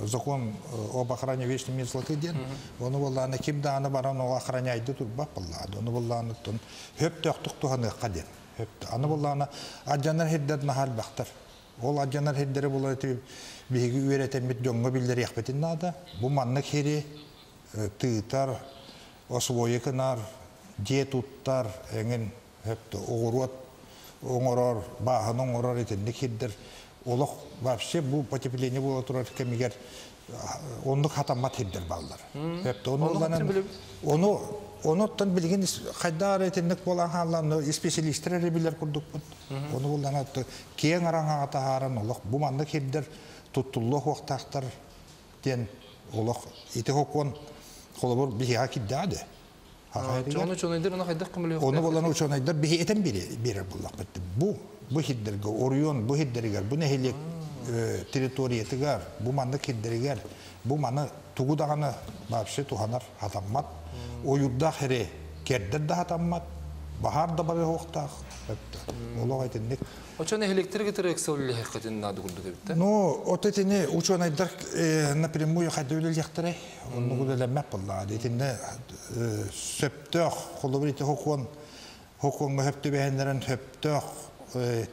закон об охране вечной мерзлоты диэн, ону буллаана ким дааны баран ол охраняйды турбат буллаады. Ону буллаана тон хөп төхтүк туһаныахха диэн. Аны буллаана адьанар хирдер нахал бахтар. Ол адьанар хирдери була биһиги үөрэтэммит дьоҥҥо биллэриэхпитин наада. Бу маннык хири тыытар, освойы кынар, дьиэ туттар, эҥин хөптө оҕуруот оҥорор, бааһын оҥорор итинник хирдер олох вообще бу потепление буола турар кэмигэр оннук хатаммат хирдер бааллар. Хөптө ону булланан ону оноттон билигин хайдаар итинник буолан хааллан специалисттер эрэ билэр курдукпут. Ону буллан киэҥ араҥаҕа таһааран олох бу маннык хирдер туттуллуох хуохтаахтар диэн олох ити хокуон холобур биһиэхэ кирдээде. Ону учуонайдар ону хайдах көмөлөөх. Ону болан учуонайдар биһи этен биэрэр буллахпыт. Бу хирдерге Орион бу хирдеригер бу нэһилиэк территориятыгар бу маннык хирдеригер бу маны тугу даҕаны вообще туһанар хатаммат. Ойурдаах хире кердер да хатаммат. Баһар да бары хуохтаах. Олох этинник. Очон электрик тырык сыллы наады курдук эбит. Ну, от этини учуонайдар напрямую хайда үлэлиэхтэрэ. Оннук үлэлэммэт буоллаҕа. Итиннэ сөптөөх холобур ити хокуон хокуоҥҥа хөптүбэһэннэрин хөптөөх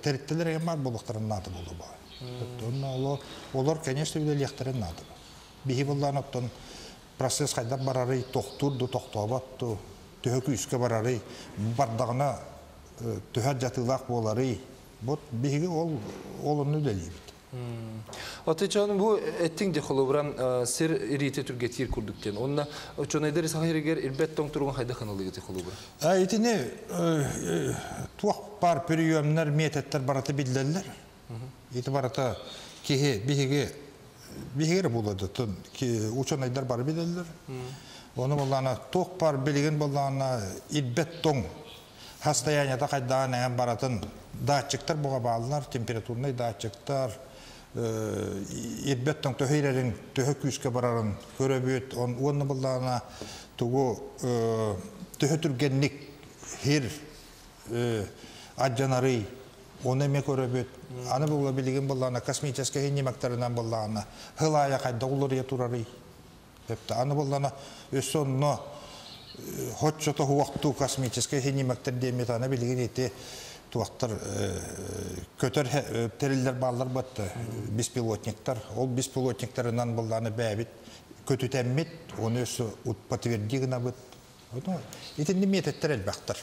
тэриттэлэр эгэн бар буолуохтарын наада буолуо баа. Онно олор, конечно, үлэлиэхтэрин наада. Биһи буллаан оттон процесс хайдах барарый, тохтуур ду, тохтообот ду, төһө күүскэ барарый, бардаҕына төһө жатыылаах буоларый. Вот биһиги ол онну үлэлиибит. Аты чон бу эттиң де холобуран сир ирите түргетир курдуктен. Онна чонайдар сахиригер ирбет тоң туругун хайда ханылыгы холобур. А итини туох бар приемнар методтар барата биллеллер. Ити барата киһи биһиги биһигер булады. Тун ученайдар бар билеллер. Оны боллана туох бар билеген боллана ирбет тоң состояние хайдаан эҥэн баратын датчиктар буга бааллар, температурный датчиктар, ирбет тоң төһөйрерин төһө күүскэ барарын көрөбүт, он уонна боллана тугу төһө түргенник хир аджанарый оны эме көрөбүт. Аны була билеген боллана космический хиннимактарынан боллана хылая хайда улар турарый. Аны боллана өссө онно хотчото хуакту космический хиннимактар деметана билеген эти туақтар көтөр терилдер баллар батты беспилотниктар. Ол беспилотниктарынан болланы бәбит көтүтәммит, оны өссө подтверди гынабыт. Итинни методтер элбахтар.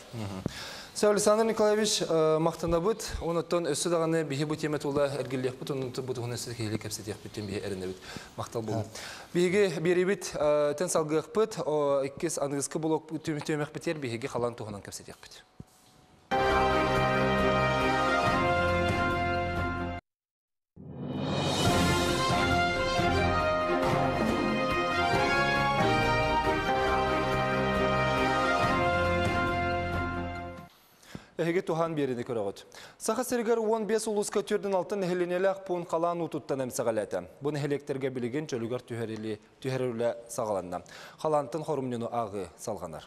Сәу Александр Николаевич мақтанабыт, онуттан өссө дағаны биһи бу темет ула эргиллиэхпит, онуттан бу туһун өссө киһили кэпсэтиэхпит биһи эринебит. Мақтал болун. Биһиги биэрибит тен салгыахпыт, иккис аныгыскы блок төмөкпитер биһиги халан туһунан кэпсэтиэхпит. Эһиги туһан берини көрөҕүт. Саха сиригэр 15 улуска түрдін алтын нэһилиэнэлээх пуун халаан утуттан эмсэҕэлээтэ. Бу нэһилиэктерге билигин чөлүгэр түһэрилэ саҕаланна. Халаантын хорумньуну ааҕыы салҕанар.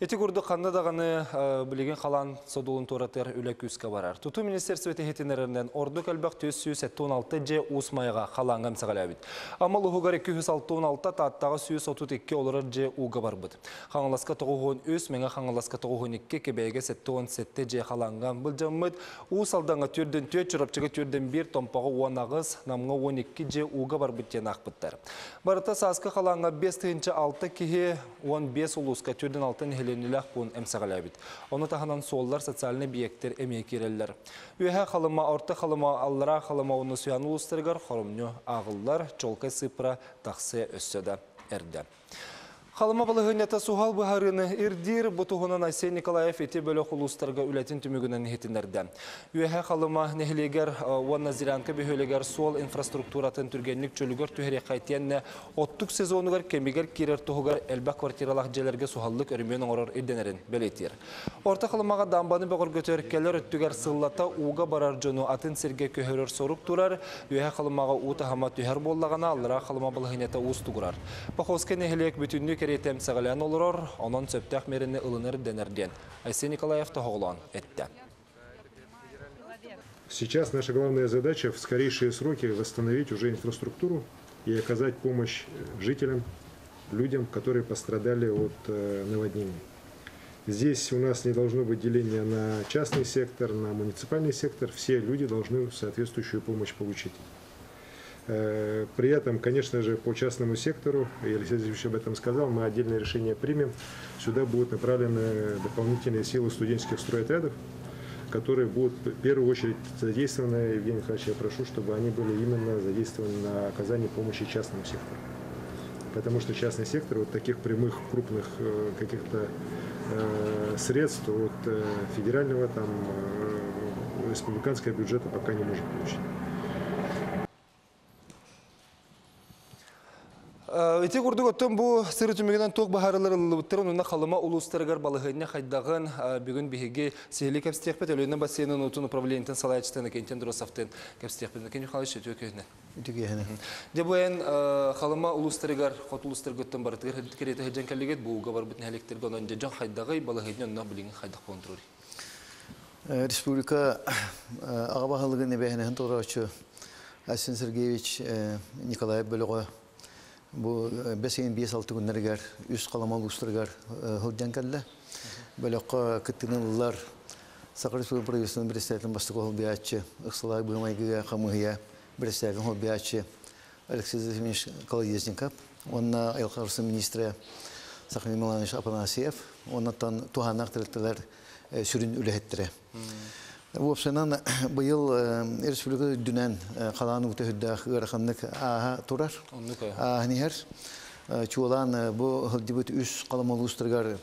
Ити курдук ханна даҕаны билигин халаан содулун туоратар үлэ күүскэ барар. Тутуу министерствота иһитиннэрэринэн ордук элбэх 476 дьиэ Уус Майаҕа халааҥҥа эмсэҕэлээбит. Амма улууһугар 266, Тааттаҕа 132 олорор дьиэ ууга барбыт. Хаҥаласка 93, Мэҥэ Хаҥаласка 92, Кэбээйигэ 77 дьиэ халааҥҥа былдьаммыт. Уус Алдаҥҥа 4-4, Чурапчыга 4-1, Томпоҕо 18, Намҥа 12 дьиэ ууга барбыт диэн аахпыттар. Барыта сааскы халааҥҥа 5 006 киһи 15 улууска 46 нэһилиэнньэлээх пуун эмсэҕэлээбит. Ону таһынан суоллар, социальнай объектэр эмиэ киирэллэр. Үөһээ Халыма, Орто Халыма, Аллараа Халыма уонна Сүйан улуустарыгар хоромньу ааҕыллар, чуолкай сыыппара тахсыа өссө да эрдэ. Халыма балаһыанньата суһал быһаарыыны ирдиир. Бу туһунан Айсен Николаев ити бөлөх улуустарга үлэтин түмүгүнэн иһитиннэрдэ. Үөһээ Халыма нэһилиэгэр уонна Зырянка бөһүөлэгэр суол инфраструктуратын түргэнник чөлүгэр түһэриэххэ итиэннэ оттук сезонугар кэмигэр киирэр туһугар элбэх квартиралаах дьиэлэргэ суһаллык өрөмүөн оҥорор ирдэнэрин бэлиэтиир. Орто Халымаҕа дамбаны бөҕөргөтөр, кэлэр өттүгэр сыллата ууга барар дьону атын сиргэ көһөрөр сорук турар. Үөһээ Халымаҕа уу таһыма түһэр буоллаҕына, аллараа Халыма балаһыанньата уустугурар. Походскай нэһилиэк бүтүннүү кэриэтэ эмсэҕэлээн олорор, онон сөптөөх миэрэни ылынар ирдэнэр диэн Айсен Николаев тоһоҕолоон эттэ. Сейчас наша главная задача в скорейшие сроки восстановить уже инфраструктуру и оказать помощь жителям, людям, которые пострадали от наводнений. Здесь у нас не должно быть деления на частный сектор, на муниципальный сектор. Все люди должны соответствующую помощь получить. При этом, конечно же, по частному сектору, и Алексей Алексеевич об этом сказал, мы отдельное решение примем. Сюда будут направлены дополнительные силы студенческих стройотрядов, которые будут в первую очередь задействованы. Евгений Михайлович, я прошу, чтобы они были именно задействованы на оказании помощи частному сектору. Потому что частный сектор вот таких прямых крупных каких-то средств от федерального, там, республиканского бюджета пока не может получить. Ити курдук оттон бу сыры түмүгүнэн туох быһаарыылар ылыллыбыттарын уонна Халыма улуустарыгар балаһыанньа хайдаҕын бүгүн биһиги сиһилии кэпсэтиэхпит. Өлүөнэ бассейнын уутун управлениетын салайааччытын Иннокентий Андросовтыын кэпсэтиэхпит. Иннокентий Михайлович, үтүө күнүнэн. Үтүө күнүнэн. Дьэ бу эн Халыма улуустарыгар, хоту улуустаргыттан барытыгар кэриэтэ сылдьан кэллигит, бу ууга барбыт нэһилиэктэргэ онон дьэ дьон хайдаҕый, балаһыанньа онно билигин хайдах буолан турарый? Республика аҕа баһылыгын эбээһинэһин толорооччу Айсен Сергеевич Николаев бөлөҕө бу бэс ыйын 5-6 күннэригэр үс Халыма улуустарыгар сылдьан кэллэ. Бөлөххө кыттыыны ыллылар Саха Республика правительствотын председателин бастакы солбуйааччы, ыксалаах быһыы-майгыга хамыыһыйа председателин солбуйааччы Алексей Владимирович Колодезников уонна айылҕа министрэ Сахамин Миланович Афанасьев, уоннаттан туһааннаах тэрилтэлэр сүрүн үлэһиттэрэ. Уопсайынан быйыл республика үрдүнэн халаан уута сүрдээх ыараханнык ааһа турар. Ааһан иһэр. Чуолаан бу сылдьыбыт үс Халыма улуустарыгар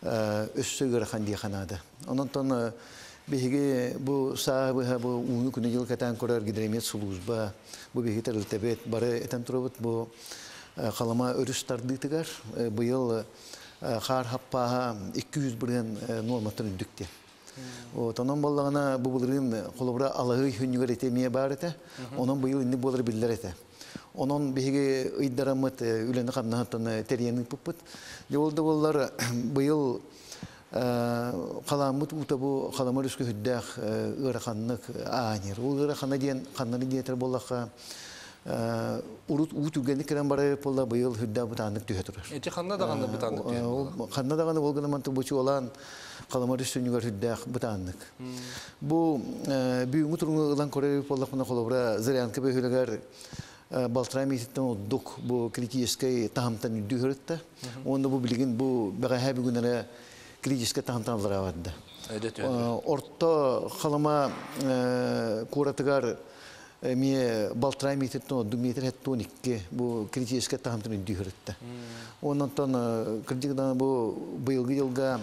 өссө ыарахан диэххэ наада. Онон биһиги бу сааһы быһа бу ууну күнү дьыл кэтээн көрөр гидромет сулууспа, бу биһиги тэрилтэбит бары этэн турабыт бу Халыма өрүс тардыытыгар быйыл хаар хаппааһа 200% нуорматтан үрдүк диэн. Вот, онон буоллаҕына бу былырыын холобура Алаһыай сүнньүгэр ити эмиэ баар этэ. Онон быйыл инник буолар биллэр этэ. Онон биһиги ыйдараммыт үлэни хамнаһыттан тэрийэн ыыппыппыт. Дьэ ол да буоллар быйыл халааммыт уута бу Халыма өрүскэ сүрдээх ыараханнык аанньыр. Ол ыарахана диэн ханнаны диэтэр буоллахха урут уу түргэнник кэлэн барар буолла быйыл сүрдээх бытааннык түһэ турар. Эти ханна даҕаны бытааннык түһэр буолла? Ханна даҕаны ол гынан бу чуолаан Халыма өрүс сүнньүгэр сүрдээх бытааннык. Бу бүгүҥҥү туругу ылан көрөр буоллахпына холобура Зырянка бөһүөлэгэр балтараа миэтиттэн ордук бу критическэй таһымтан үрдүү сырытта. Уонна бу билигин бу бэҕэһээ бүгүн эрэ критическэй таһымтан аллараа барда. Орто Халыма куоратыгар эмиэ балтараа метртэн ордук метр 72 бу критическэй таһымтан үрдүү сырытта. Онон кырдьык даҕаны бу быйылгы дьылга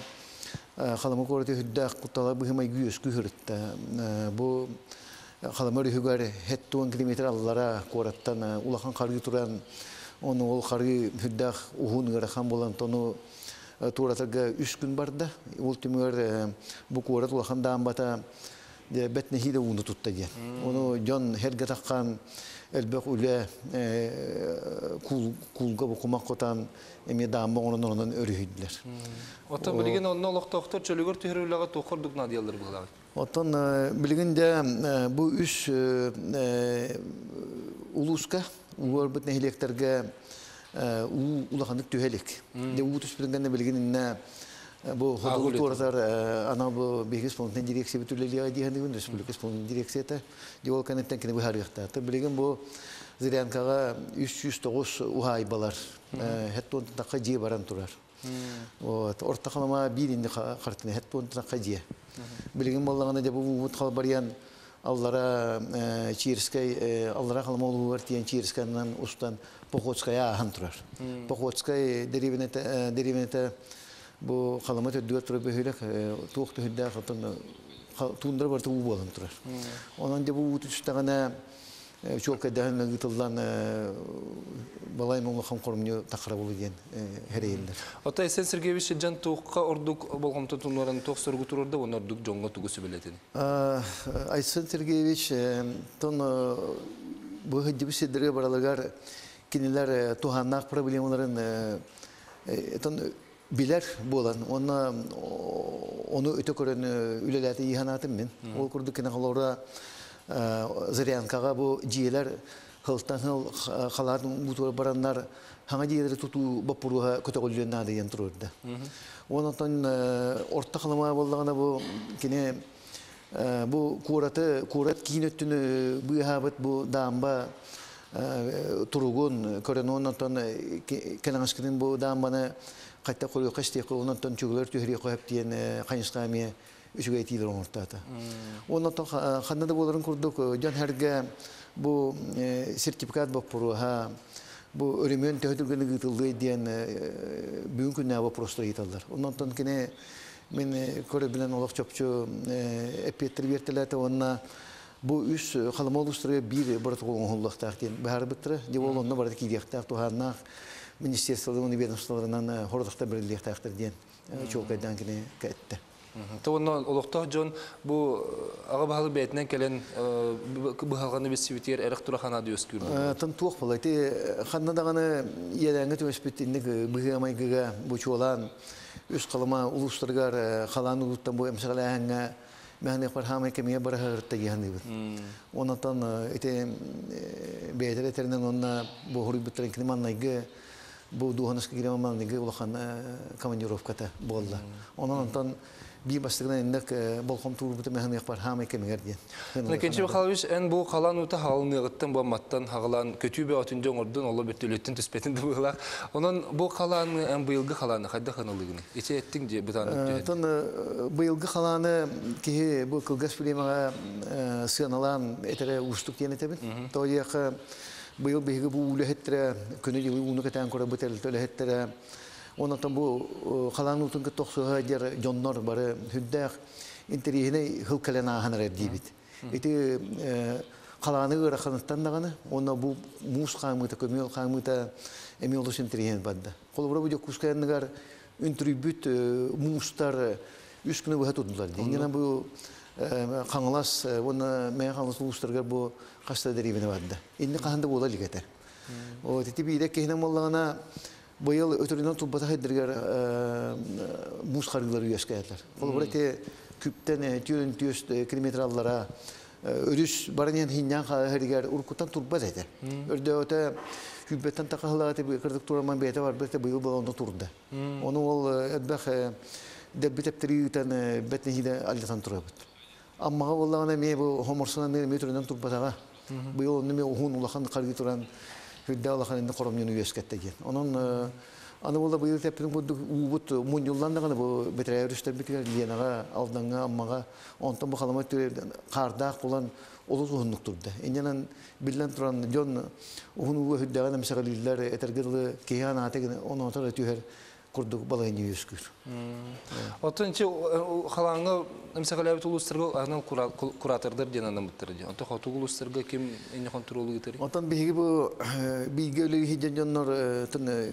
Халыма куораты сүрдээх куттала быһымай үөскүү сырытта. Бу Халыма өрүһүгэр 70 километр аллара куораттан улахан харыы туран, ону ол харыы сүрдээх уһун ыарахан буолан тону туоратарга үс күн барда. Ол түмүгэр бу куорат улахан даамбата Бет нехиде ууну тутта диэн. Ону дьон herге таххан элбэх үлэ куулга бу кумах кутан эмиэ даамба оҥорон онон өрүһүйдүлэр. Оттон билигин онно олохтоохтор чөлүгэр түһэр үлэҕэ туох ордук наадыйаллар быһыылааҕый? Оттон билигин дьэ бу үс улууска уорбут нэһилиэктэргэ уу улаханнык түһэ илик. Дьэ уу түспүтүн кэннэ билигин иннэ бу хотугу туоратар анал бу биһиги исполнительнай дирекциябыт үлэлиэҕэ дии саныыбын, республика исполнительнай дирекцията. Дьэ ол кэнниттэн кини быһаарыахтаах. Билигин бу Зырянкаҕа 309 уһаайбалар хэт тахха дьиэ баран турар. Вот орто халыма биир инни хартына хэт тахха дьиэ. Билигин буоллаҕына дьэ бу уубут халбарыйан аллара Чирскай аллара халыма улууһугар тиийэн Чирскайынан устан Походская ааһан турар. Походскай дэриэбинэтэ дэриэбинэтэ бу халыма төрдүгэр турар бөһүөлэк туох төһүрдээх оттон туундара барыта уу буолан турар. Онон дьэ бу уу түстэҕинэ чуолкайдаһын ыытыллан балай улахан хоромньу тахара болу диэн хэрэйиллэр. Оттон Айсен Сергеевич сылдьан туохха ордук болҕомтотун ууран туох соругу туруорда уонна ордук дьоҥҥо тугу сүбэлэтин? Айсен Сергеевич тон бу сылдьыбыт сирдэргэ баралыгар кинилэр туһааннаах проблемаларын тон билэр буолан уонна ону өтө көрөн үлэлээтэ иһанаатым мин. Ол курдук кини холобура Зырянкаҕа бу дьиэлэр хылтан хыл халаат уутугар бараннар хаҥа дьиэлэри тутуу боппуруоһа көтөҕүллүөн наада диэн туруорда. Онон орто халыма буоллаҕына бу кини бу куораты куорат киин өттүн быыһаабыт бу даамба туругун көрөн онтон кэлэҥэскитин бу даамбаны хатта хоруйга истиэххэ онтон чугулар түһэриэххэ сөп диэн хайысха эмиэ үчүгэй этиилэр оҥортоото. Онтон ханна да буоларын курдук дьон сэргэ бу сертификат боппуруоһа бу өрөмүөн төһө түргэнник ыытыллыай диэн бүгүн күннээҕи вопростар ыйыталлар. Онтон кини мин көрөбүнэн олох чопчу эппиэттэр биэртэлээтэ уонна бу үс халыма улуустарыгар биир протокол оҥоһуллуохтаах диэн быһаарбыттара. Дьэ ол онно барыта киириэхтээх туһааннаах министерстволарын ведомстволарынан хородохтор бэриллиэхтээхтэр диэн чуолкайдаан кини эттэ. Онно олохтоох дьон бу аҕа баһылык бэйэтинэн кэлэн быһалҕаны билсибитигэр эрэх тура ханаады үөскүүр. Тон туох буолай ити ханна даҕаны иэдээҥҥэ түбэспит инник быһыы майгыга бу чуолаан үс халыма улуустарыгар халаан улууттан бу эмсэҕэлээһиҥҥэ мэһэниэхпэр хаамай кэмигэр бараһыгырта дии Онтон ити бэйэтэр этэринэн уонна бу хоруйбуттарын кини маннайгы бу дуоһунаска киирэн маннайгы улахан командировката буолла. Онон онтон биир бастакынан инник болҕомтуурбута мэһэниэхпэр хаамай кэмигэр диэн. Иннокентий Михайлович, эн бу халаан уута хаалыныаҕыттан бу Амматтан хаҕылаан көтүү бөҕөтүн дьон оҥордун, оло бөртөлүөттэн түспэтин да быһыылаах. Онон бу халааны эн быйылгы халааны хайдах аналыгыный? Ити эттиҥ дии бытааннык түһэн. Оттон быйылгы халааны киһи бу кылгас бириэмэҕэ сыаналаан этэрэ уустук диэн этэбин. Тоҕо диэххэ быйыл биһиги бу үлэһиттэрэ күнү-дьылы ууну кэтээн көрөбүт үлэһиттэрэ онтон бу халаан уутун кытта охсуһа диэр дьоннор бары сүрдээх интэриэһинэй хыл кэлэн ааһан эрэр диибит. Ити халааны ыараханыттан даҕаны уонна бу муус хаамыыта, көмүөл хаамыыта эмиэ олус интэриэһинэй барда. Холобура бу Дьокуускай анныгар үнтүрүйбүт муустар үс күнү быһа турдулар дии. Иннинэн бу Хаҥалас уонна Мэҥэ Хаҥалас улуустарыгар бу хас да дэриэбинэ барда. Инни хаһан да буола илик этэ. Вот ити биирэ киһинэн буоллаҕына быйыл өтөрүнэн турбатах сирдэригэр муус харыылар үөскээтилэр. Холобура ити күптэн түөрүн түөс километр аллара өрүс баран иһэн хинньаан хаһыригэр уруккуттан турбат этэ. Өрдөөтө күббэттэн тахаһылааты кырдык тураман бэйэтэ барбыт этэ быйыл буола онно турда. Ону ол элбэх дэлби тэптэрии ыытан бэт нэһиилэ алдьатан турабыт. Аммаҕа буоллаҕына эмиэ бу хоморсунан эмиэ түрүнэн турбатаҕа. Быйыл онно эмиэ уһун улахан харгы туран үрдээх улахан инни хоромньуну үөскэттэ диэн. Онон аны буолла быйыл тэппитин курдук уубут мунньуллан даҕаны бу бэтэрээ өрүстэрбитигэр Ленаҕа, Алдаҥҥа, Аммаҕа онтон бу халыма хаардаах булан олус уһуннук турда. Иннинэн биллэн туран дьон уһун ууга үрдээҕин эмсэҕэлииллэр, этэргэ дылы киһи анаата онуота эрэ түһэр курдук балаһыанньа үөскүүр. Оттон ити халааҥҥа эмсэҕэлээбит улуустарга анал куратордар диэн анаммыттар дии. Онтон хотугу улуустарга ким инни хонтуруолу ыытарый? Оттон биһиги бу бииргэ үлэлиир дьоннор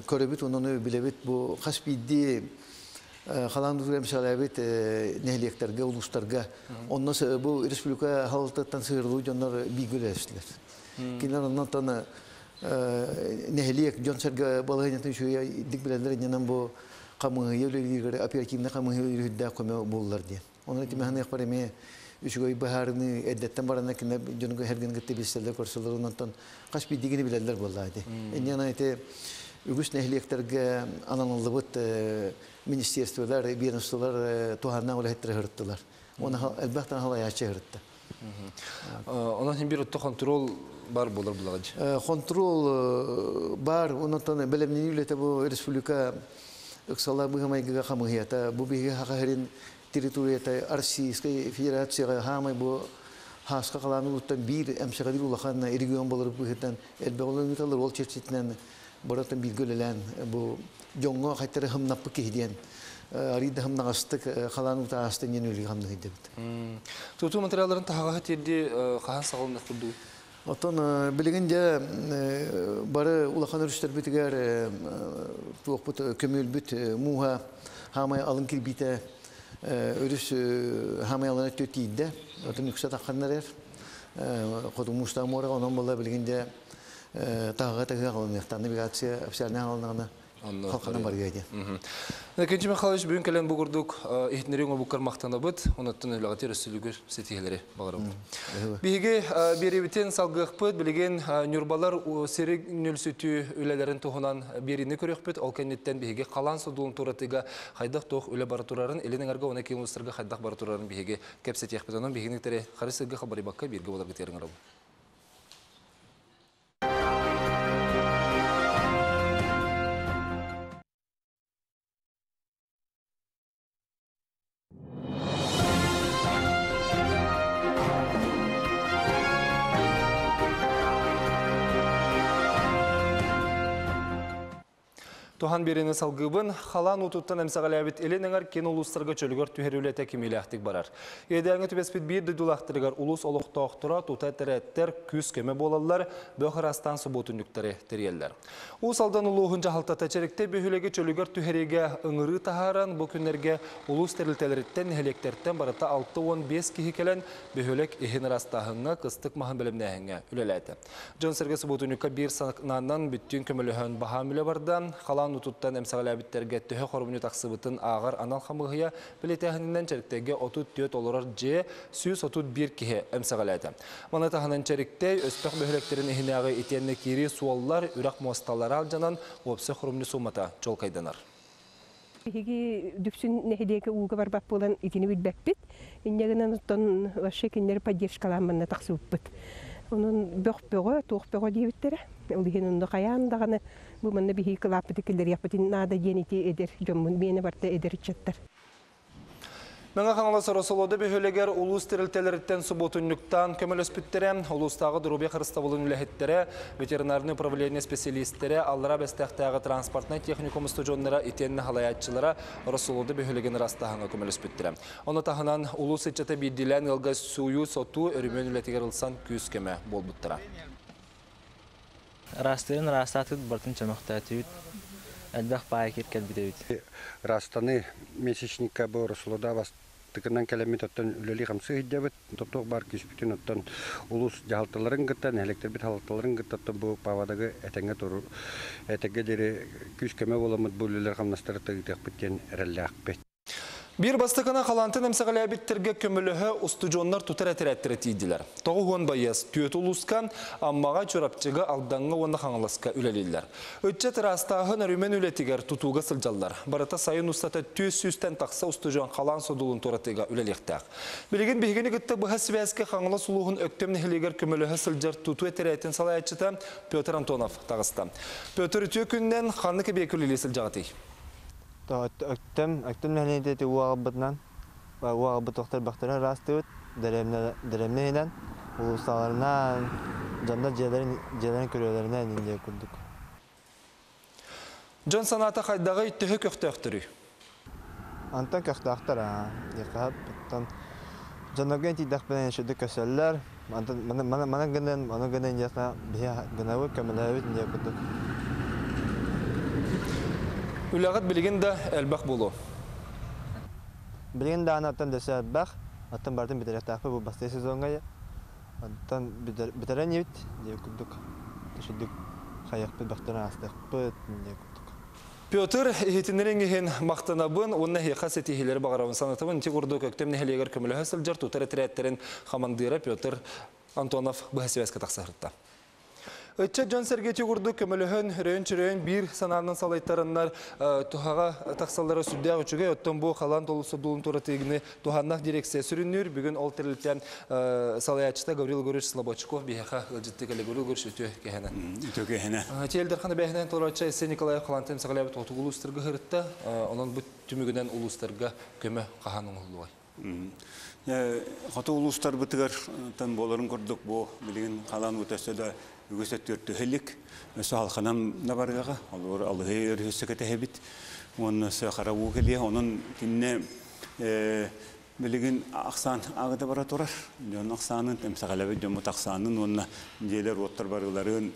көрөбүт, онон билэбит бу хас биирдии Халаан уутугар эмсэҕэлээбит нэһилиэктэргэ, улуустарга онно бу республика халалтаттан сыһыарылыы дьоннор бииргэ үлэлэстилэр. Кинилэр оннон нэһилиэк дьон-сэргэ балаһыанньатын үчүгэйдик билэллэр иннинэн бу хамыыһыйа үлэлииригэр оперативнай хамыыһыйа үлэлиирдээх көмө буоллар диэн. Онон ити ханыахпар эмиэ үчүгэй быһаарыныы эрдэттэн барана кинилэр дьону эргин кытта билсэллэр, көрсөллөр, онтон хас биирдиигини билэллэр буоллаа ити. Иннинэн ити үгүс нэһилиэктэргэ аналыллыбыт министерстволар, ведомстволар туһааннаах үлэһиттэрэ сырыттылар. Уонна элбэх халайааччы сырытта. Онон хин бир отто контрол бар болар булагыч. Контрол бар, онон бэлэмнэнии үлэтэ бу республика ыксала быһымайгыга хамыһыята бу биһиги хахаһырин территорията Российской Федерацияга хаамай бу хааска халааны уттан биир эмсэҕэлиир улахан регион болар быһыттан элбэх олоҥуталар ол чэрчитинэн барытын бииргэ үлэлээн бу дьоҥҥо хайтары хымнаппыт киһи диэн арыйда хымнаҕастык халаан утаастан диэн үлү хамныһыйдыбыт. Тутуу материалларын таһаҕаһы тиэрди хаһан саҕаланар курдук? Оттон билигин дьэ бары улахан өрүстэрбитигэр туохпут көмүлбүт мууһа хаамай алын кирбиитэ өрүс хаамай алын өттү тиийдэ. Оттон үксэ тахханнар хоту муустаах муораҕа онон буолла билигин дьэ таһаҕа таһыа халыныахтаах навигация официальнай халыныаҕына халханан барыа диэн. Иннокентий Михайлович бүгүн кэлэн бу курдук иһитиннэрииҥ обуккар махтанабыт, онуттан үлэҕитигэр өссө ситиһиилэри баҕарабыт. Биһиги биэриибитин салгыахпыт, билигин Ньурбалар сири нүлсүтүү үлэлэрин туһунан биэриини көрүөхпүт, ол кэнниттэн биһиги халаан содулун туратыыга хайдах туох үлэ бара турарын, илин эҥэргэ уонна киин улуустарга хайдах бара турарын биһиги кэпсэтиэхпит. Онон биһигини кытары хары сырга хабарыйбакка бииргэ буоларгытыгар ыҥырабын. Туһан биэриини салгыыбын, халаан уутуттан эмсэҕэлээбит илин эҥэр киин улуустарга чөлүгэр түһэр үлэтэ кимиилээхтик барар. Иэдээҥҥэ түбэспит биир дойдулаахтарыгар улуус олохтоохторо тута этэрээттэр күүс-көмө буолаллар, бөх ыраастаан субуотунньуктары тэрийэллэр. Уус Алдан улууһун дьаһалтата Чэриктэй бөһүөлэги чөлүгэр түһэриигэ ыҥырыы таһааран, бу күннэргэ улуус тэрилтэлэриттэн, нэһилиэктэртэн барыта 65 киһи кэлэн, бөһүөлэк иһин ыраастааһыҥҥа, кыстык маһын бэлэмнээһиҥҥэ үлэлээтэ. Дьон-сэргэ субуотунньукка биир санаанан бүттүүн көмөлөһөн баһаам үлэ барда. Халаан уутуттан эмсэҕэлээбиттэргэ төһө хоромньу тахсыбытын ааҕар анал хамыыһыйа бэлиэтээһининэн Чэриктэйгэ 34 олорор дьиэ 131 киһи эмсэҕэлээтэ. Маны таһынан Чэриктэй, Өспөх бөһүөлэктэрин иһинээҕи итиэннэ киирии суоллар, үрэх муосталара алдьанан, уопсай хоромньу суумата чуолкайданар. Биһиги Дүпсүн нэһилиэгэ ууга барбат буолан итини билбэппит. Инньэ гынан оттон вообще кинилэри поддержкалаан манна тахсыбыппыт. Онон бөх бөҕө, туох бөҕө диэбиттэрэ. Ол иһин онно хайаан даҕаны бу манна биһиги кылааппыты киллэриэхпитин наада диэн ити эдэр дьоммун миэнэ барыта эдэр ыччаттар. Мэҥэ Хаҥалас Росолода бөһүөлэгэр улуус тэрилтэлэриттэн субуотунньуктаан көмөлөспүттэрэ, улуустааҕы доруобуйа харыстабылын үлэһиттэрэ, ветеринарнай управление специалистэрэ, Аллараа Бэстээхтээҕи транспортнай техникум устудьуоннара итиэннэ салайааччылара Росолода бөһүөлэгин ырастааһыҥҥа көмөлөспүттэрэ. Ону таһынан улуус ыччата биирдиилээн ыалга сууйуу-сотуу, өрөмүөн үлэтигэр ылсан күүс-көмө буолбуттара. Ыраастыырын ыраастаатыбыт, барытын чөмөхтөөтүбүт, элбэх баай кир кэлбит эбит. Ыраастаныы месячникка бу Рослода бастакынан кэлэммит оттон үлэлии-хамсыы сылдьабыт. Туох баар күүспүтүн оттон улуус дьаһалталарын кытта, нэһилиэктэрбит халалталарын кытта оттон бу паводогы этэҥҥэ туру этэҥҥэ диэри күүс-көмө буоламмыт бу үлэлэр хамнастары ыытыахпыт диэн эрэллээхпит. Биир бастакына халаантан эмсэҕэлээбиттэргэ көмөлөһө устудьуоннар тутар этэрээттэрэ тиийдилэр. 90 байыас түөрт улууска, Аммаҕа, Чурапчыга, Алдаҥҥа уонна Хаҥаласка үлэлииллэр. Ыччат ыраастааһын өрүмэн үлэтигэр тутууга сылдьаллар. Барыта сайын устата 400-тэн тахса устудьуон халаан содулун туоратыыга үлэлиэхтээх. Билигин биһигини кытта быһа сибээскэ Хаҥалас улууһун Өктөм нэһилиэгэр көмөлөһө сылдьар тутуу этэрээтин салайааччыта Петр Антонов таҕыста. Петр, үтүө күнүнэн ханнык эбиэкэ үлэлии сылдьаҕытый? Өктөм, Өктөм нэһилиэнньэтэ уу аҕалбытынан, уу аҕалбыт тохтор бөхтөрүн ыраастыыбыт, дэриэбинэ иһинэн, уулуссаларынан, дьоннор дьиэлэрин, дьиэлэрин күрүөлэринэн инньэ курдук. Дьон санаата хайдаҕый, төһө көхтөөхтөрүй? Антон көхтөөхтөр аа, диэххэ оттон дьоннорго тиийдэхпинэ үчүгдүк көсөллөр. Антон маны гынан, ону гынан диэххэ биһи гынабыт, көмөлөһөбүт диэ курдук. Үлэҕит билигин да элбэх буолуо. Билигин даҕаны оттон дөссө элбэх, оттон барытын бүтэриэхтээхпит бу бастакы сезоҥҥа. Онтон бүтэрэн иһит диэ курдук үчүгдүк хайыахпыт бөхтөрүн аастыахпыт диэ курдук. Петр иһитиннэриҥ иһин махтанабын уонна эһиэхэ ситиһиилэри баҕарабын санатабын. Ити курдук Өктөм нэһилиэгэр көмөлөһө сылдьар тутар этэрээттэрин хамандыыра Петр Антонов быһа сибээскэ тахсыһырта. Ыччат дьон-сэргэ ити курдук көмөлөһөн, өрөйөн-чөрөйөн биир санаанан салайтараннар туһаҕа тахсаллара сүрдээх үчүгэй. Оттон бу халаан толуса дуулун туратыыгыны туһаннах дирекция сүрүннүүр. Бүгүн ол тэрилтэн салайааччыта Гаврил Егорович Слободчиков биһиэхэ ыалдьытты кэлэ. Гаврил Егорович үтүө кэһэнэ. Үтүө кэһэнэ. Тиэлдэрхан эбээһинэн толорооччу Айсен Николаев халаантан эмсэҕэлээбит хотугу улуустарга ыһырытта. Онон бу түмүгүнэн улуустарга көмө хаһан оҥоһуллуой? Хоту улуустарбытыгар тан буоларын курдук бу билигин халаан уута өссө да үгүс өттүгэр түһэ илик. Өссө халханан да барыаҕа. Олор алыһы өрүһүссэ кэтэһэбит. Уонна өссө хара уу кэлиэ. Онон кинне билигин ахсаан аагыта бара турар. Дьон ахсаанын, эмсэҕэлэбит дьоммут ахсаанын уонна дьиэлэр уоттар барыларын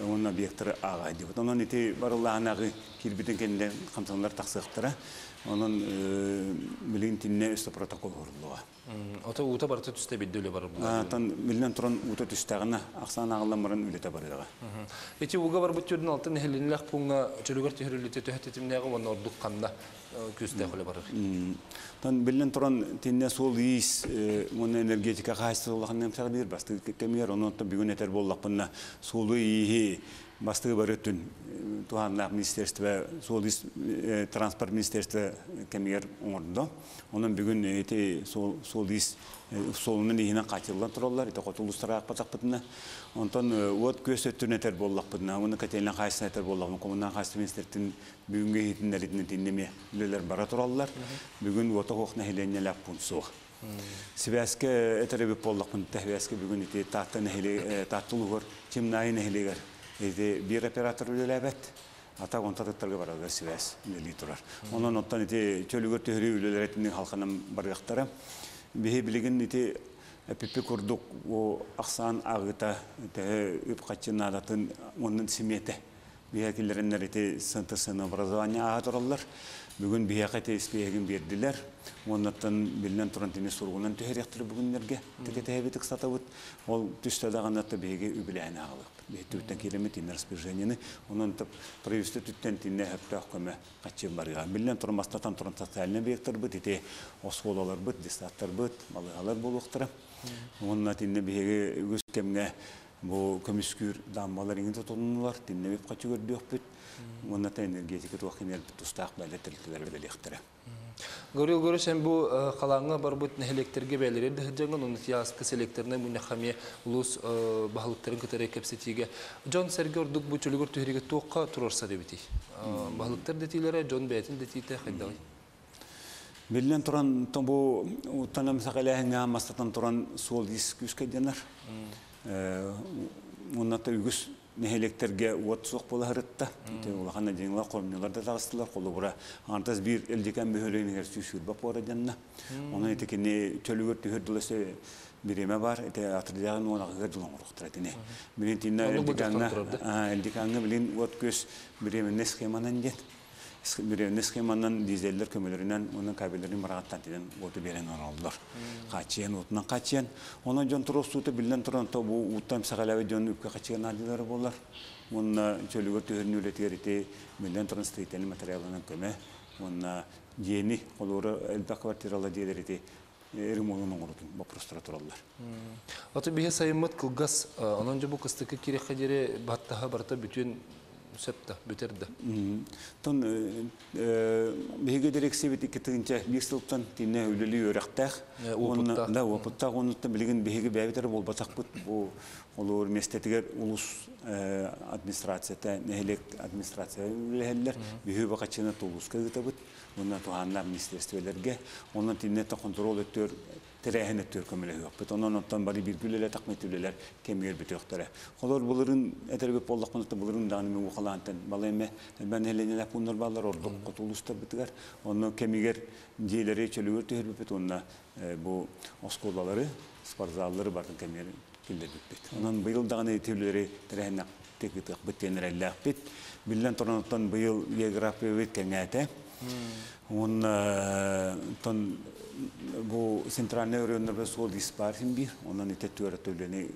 уонна объектары ааҕа дибит. Онон ити барыллааһын киирбитин кэннэ хамсаналар тахсыахтара. Онон билигин тинне өстө протокол оһоруллуга. Ото уута барыта түсте бидде үлэ барар буолар. Тан билинэн туран уута түстэҕинэ ахсаан ааҕыллан баран үлэтэ барыаҕа. Ити ууга барбыт түрдүн алтын нэһилиэнньэлээх пууҥҥа чөлүгэр түһэриллитэ төһө тэтимнээҕи уонна ордук ханна күүстээх үлэ барар? Тан биллэн туран тинне суол иис уонна энергетика хаһаайыстыбата улахан эмсэҕэлиир бастакы кэмигэр онон бүгүн этэр буоллахпына суолу ииһи бастакы бары өттүн туһааннаах министерство суол ис транспорт министерство кэмигэр оҥордо. Онон бүгүн ити суол ис суолунан иһинэн хааччыллан тураллар. Ити хоту улуустара аахпатахпытына. Онтон уот күөс өттүн этэр буоллахпытына, уонна котельнай хаһаайыстыбаны этэр буоллахпына, коммунальнай хаһаайыстыба министртин бүгүҥҥү иһитиннэритинэн итиннэ эмиэ үлэлэр бара тураллар. Бүгүн уота суох нэһилиэнньэлээх пуун суох. Сибээскэ этэр эбит буоллахпын, тэһибээскэ бүгүн ити Таатта нэһилиэ Таатта улууһугар Чымнаайы нэһилиэгэр ити биир оператор үлэлээбэт. Ата онто атыттарга барарга сибээс үлэлии турар. Онон оттон ити чөлүгэр түһэрии үлэлэрэ итинник халханан барыахтара. Биһи билигин ити эпипи курдук о ахсаан ааҕыыта төһө үп-харчы наадатын уонна симиэтэ биһиэхэ киллэрэннэр ити центр ценообразования ааһа тураллар. Бүгүн биһиэхэ ити испииһэгин биэрдилэр. Уоннаттан биллэн туран тини суругунан түһэриэхтэрэ бүгүннэргэ. Тикэтэһэбит ыксатабыт. Ол түстэ даҕаны биһиги үбүлээн аҕалыахпыт. Биһиттибиттэн киирэммит тиннэ распоряжениены. Онон правительство түттэн тиннэ сөптөөх көмө хаччы барыаҕа. Биллэн туран бастатан туран социальный объекттарбыт, ити оскуолаларбыт, детсадтарбыт, балыыһалар буолуохтара. Уонна тиннэ биһиги үгүс кэмҥэ бу көмүскүүр даамбалар иҥин тутулуннулар, тиннэ үп-хаччы көрдүөхпүт. Уонна та энергетика туох кинилэр тустаах бэлэ тэрилтэлэр үлэлиэхтэрэ. Гаврил Егорович, эн бу халааҥҥа барбыт нэһилиэктэргэ бэйэлэрин да сылдьаҥҥын, онно тиийэ селекторнай мунньахха эмиэ улуус баһылыктарын кытары кэпсэтиигэ дьон-сэргэ ордук бу чөлүгэр түһэриигэ туохха туруорсар эбитий? Баһылыктар дэтиилэрэ, дьон бэйэтин дэтиитэ хайдаҕый? Биллэн туран, бу уттан эмсэҕэлээһиҥҥэ мастатан туран суол-иис күүскэ дьанар. Уонна үгүс нэһилиэктэргэ уот суох буола сырытта. Ити улахан адьыҥалар, хормньулар да таҕыстылар. Холобура, аҥардас биир Элдьикэн бөһүөлэгин сүүс пуора дьанна. Онон ити кини чөлүгэр түһэр дылы бириэмэ бар. Ити атырдьаҕын уон аҕыгар дылы оҥоруохтара итини. Билин тиннэ Элдикаҥҥа Элдикаҥҥа билин уот күөс бириэмэннэй схеманан диэн. Бириэмэннэй схеманан дизеллэр көмөлөрүнэн уонна кабеллэрин бараҕаттан тинэн уоту биэрэн оҥороллор. Хааччыйан уотунан хааччыйан. Онон дьон туруорсуута биллэн туран то бу ууттан эмсэҕэлээбит дьон үпкэ хаччыйан наадыйалара буолар. Уонна чөлүгэр түһэрин үлэтигэр ити биллэн туран строительный материалынан көмө уонна дьиэни холуора элбэх квартирала дьиэлэр ити ремонун оҥорутун боппуруостара тураллар. Ото биһи сайыммыт кылгас, онон дьэ бу кыстыкка киириэххэ диэри баттаһа барыта бүтүөн сөп да, бүтэр да. Тон биһиги дирекциябит 2001 сылтан тинне үлэлии үөрэхтээх. Опыттаах. Да, опыттаах. Оннуттан билигин биһиги бэйэбит эрэ буолбатахпыт. Бу олоор миэстэтигэр улус администрацията, нэһилиэк администрация үлэһэллэр. Биһиги бакаччыны Тулуска ыытабыт. Уонна туһааннаах министерстволэргэ. Онон тинне контрол өттүөр тэрээһин өттүгэр көмөлөһүөхпүт. Онон оттон бары бииргэ үлэлэтэхпит үлэлэр кэмигэр бүтүөхтэрэ. Холор былырын этэрбит буоллахпына былырын даҕаны мен ухалаантан балай эмэ элбэх нэһилиэнньэлээх пууннар бааллар ордук хоту улуустарбытыгар. Онно кэмигэр дьиэлэри чөлүгэр түһэрбиппит уонна бу оскуолалары, спортзаллары бартын кэмигэр киллэрбиппит. Онон быйыл даҕаны ити үлэлэри тэрээһиннэхтик ыытыахпыт диэн эрэллээхпит. Биллэн туран оттон быйыл географиябыт кэҥээтэ. Он тон бу центральный районнарда суол ис бар бир. Онон ите түөрэ төлөни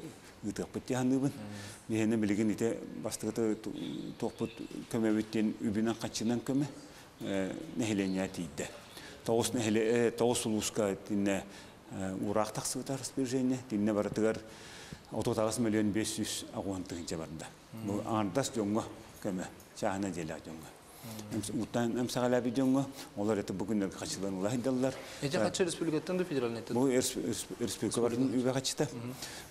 ыытыахпыт тиһаныыбын. Биһиэнэ билигин ите бастыгыта туохпут көмөбүттен үбүнэн хаччынан көмө нэһилиэнньэ тиийдэ. Тоҕус нэһиле тоҕус улууска тинне ураах тахсыбыта распоряжение тинне барытыгар 38 миллион 500 агуан тыһынча барда. Бу аҥардас дьоҥҥо көмө, чааһына дьиэлээх дьоҥҥо. Уттан эмсэҕэлээбит дьоҥҥо, олор это бу күннэргэ хаччылан ыла сылдьаллар. Эти хаччы республикаттан да федеральный Бу республика барын үбэ хаччыта.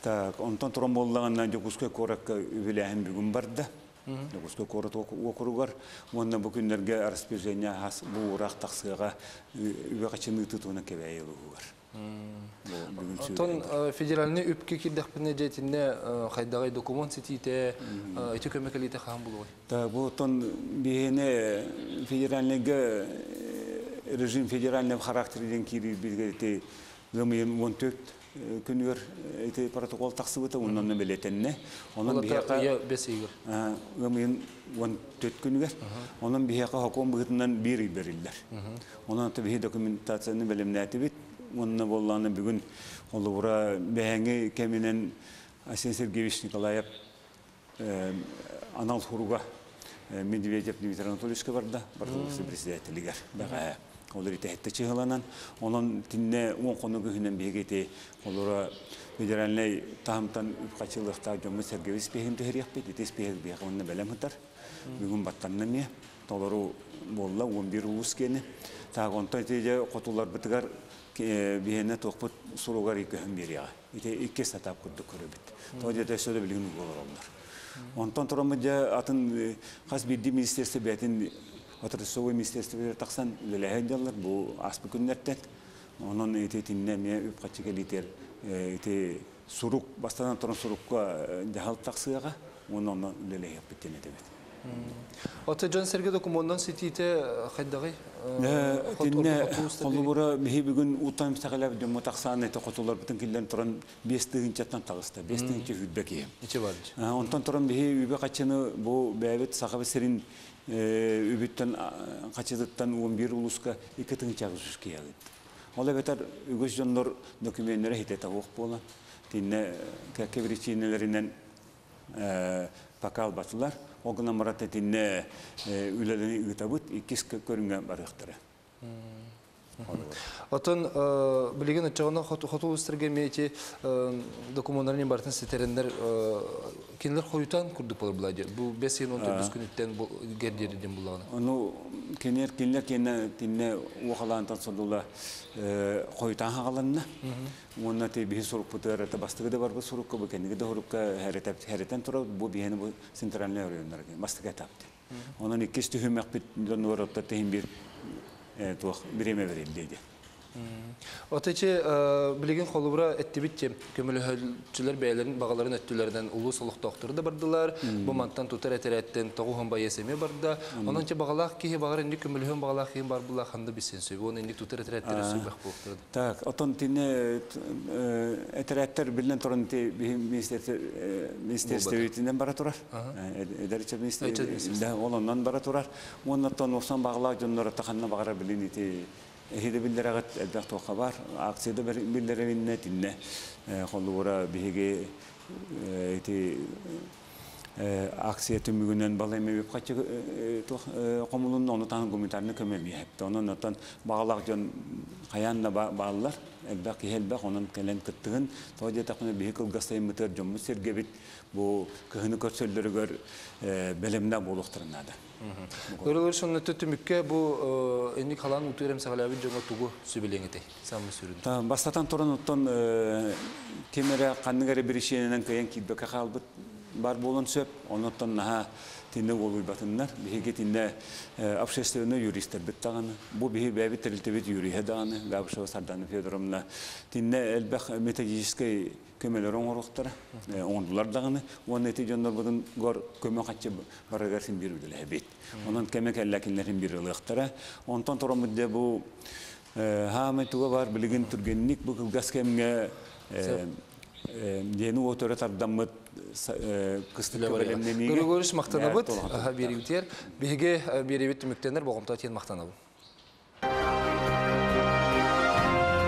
Так, онтон туран буоллаҕына Дьокуускай куоракка үбүлээһин бүгүн барда. Дьокуускай куорат уокуругар уонна бу күннэргэ распоряжение хас бу уураах тахсыаҕа үбэ хаччыны ыытыы кэбээйи улууһугар. Оттон федеральный үпкэ киирдэхпинэ дьиэтинне хайдаҕай документ ситиитэ ити көмө кэлиитэ хаһан булуой? Так, бу оттон биһиэнэ федеральныйга режим федеральный характер диэн киирии бирге ити гымыйын 14 күнүгэр ити протокол тахсыбыта, оннан билетенне. Онон биһиэхэ бес ыйгыр. Гымыйын 14 күнүгэр. Онон биһиэхэ хокуон быһытынан биир ый бериллер. Онон биһи документацияны белемнәтибит. Онна болланы бүгүн олура бэһэҥи кэминен Айсен Сергеевич Николаев анал хуруга Медведев Дмитрий Анатольевичка барда, бартылысы председателигер. Бәҕэ олор итәһетте чыһыланан, онон тинне он кону күһүнэн биһигити олора федеральный таһымтан үпкачылыктаах дьоммут Сергеевич спехин түһэриэхпит, ити спехи биһиэхэ онно бэлэм ытар. Бүгүн баттанна эмиэ толору буолла 11 улуус киэни. Так, онтон ити дьэ хотуларбытыгар биһиэнэ туохпут суругар иккөһүн биэриэҕэ. Ити икки сатаап курдук көрөбүт. Тоҕо диэтэ өссө да билигин олороллор. Онтон тураммыт дьэ атын хас биирдии министерство бэйэтин отраслевой министерство тахсан үлэлэһэн дьаллар бу ааспыт күннэртэн. Онон ити тиннэ эмиэ үп хаччы кэлиитэр ити сурук бастан туран сурукка дьаһал тахсыаҕа, онон онно үлэлэһиэхпит диэн этэбит. Ота дьон сэргэ докумуоннан ситиитэ хайдаҕый? Тинне холобура биһи бүгүн уутан эмсэҕэлээбит дьоммут тахсаан ити хотуларбытын киллэн туран 5 тыһыынчаттан таҕыста, 5 тыһыынча сүүрбэ киһи. Ичи бар. Онтон туран биһи үбэ хаччыны бу бэйэбит Сахабыт сирин үбүттэн хаччытыттан 11 улууска 2 тыһыынча үс киһи ыытты. Ол эбэтэр үгүс дьоннор документтары хитэ табуох буолан, тинне кэккэ причинэлэринэн пока албатылар. Ол гынан баран тинне үлэлэни ыытабыт, иккис көрүҥҥэ барыахтара. Отон билигин оччоҕуна хоту улуустарга эмиэ ити докумуоннарын барытын ситэрэннэр кинилэр хойутаан курдук болор була дии. Бу бес ыйын 14 күнүттэн гердиэри диэн буллаҕына. Ону кинилэр кинилэр кинилэр тинне уохалаантан содула хойутаан хагаланна. Уонна ти биһи сурукпутугар это бастыгы да барбыт сурукка бу кэнниги да сурукка хәрэтэн турар бу биһини бу центральный районнарга бастыгы этапты. Онон иккис түһүмэхпит дьоннор тиһин бир туох биреме берилди. Отече билигин холубура эттибит тем көмөлөһөлчүлэр бэйэлэрин бағаларын өттүлэринэн улуус олохтоохтору да бардылар. Бу мантан тутар этэрээттен тоҕуһун байыас эмиэ барда. Онон че бағалаах киһи бағар инник көмөлөһөн бағалаах киһи бар була ханда бисен сөбү. Оны инник тутар этэрээттер сөбөх буолуктар. Так, отон тине этэрээттер билен туран ти министерствотинен бара турар. Эдерче министр да олоннан бара турар. Оннан осан бағалаах дьоннор таханна бағара билин ити Эхиде биллерагат элбэх туохха бар, акцияда биллеревинне тинне холлура биһиги ити акция түмүгүнэн балайме үп хаччы туох комулун ону таһын гуманитарный көмө миэхепте. Онон оттон бағалаах дьон хаянна бааллар, элбэх киһи элбэх, онон кэлэн кыттыгын. Тоҕо диэтэхпинэ биһи кылгастайыммытыгар дьоммут сиргэбит бу кыһыны көрсөллөрүгэр бэлэмнэ буолуохтарынаада. Көрөлөр сонно түмүккэ бу энник халан утуйрам сагалабыт дьоҥо тугу сүбэлиэҥ этэй? Самы сүрүн. Та бастатан туран оттон кемере ханнык эрэ биришиэнинэн кыйан киирбэккэ хаалбыт бар буолан сөп, оннуттан наһаа тинне уолуйбатыннар. Биһиги тинне общественный юристтер бит даҕаны. Бу биһи бэйэбит тэрилтэбит юриһэ даҕаны, Габышева Сардана Федоровна тинне элбэх методическай көмөлөр оҥоруохтара, оҥордулар даҕаны. Уонна ити дьоннорбутун гор көмө хаччы барыгар син бир үлэлэһэбит. Онон кеме кэллэкиннэрин бир ылыахтара. Онтон тураммыт дьэ бу хаамай туга бар билигин түргэнник бу кылгас кэмҥэ диэни уотура тардаммыт кыстыкка бэлэмнэниигэ. Григорьевич мактанабыт, биэрибитер. Биһиги биэрибит түмүктэнэр боҕомто тиэн мактанабыт.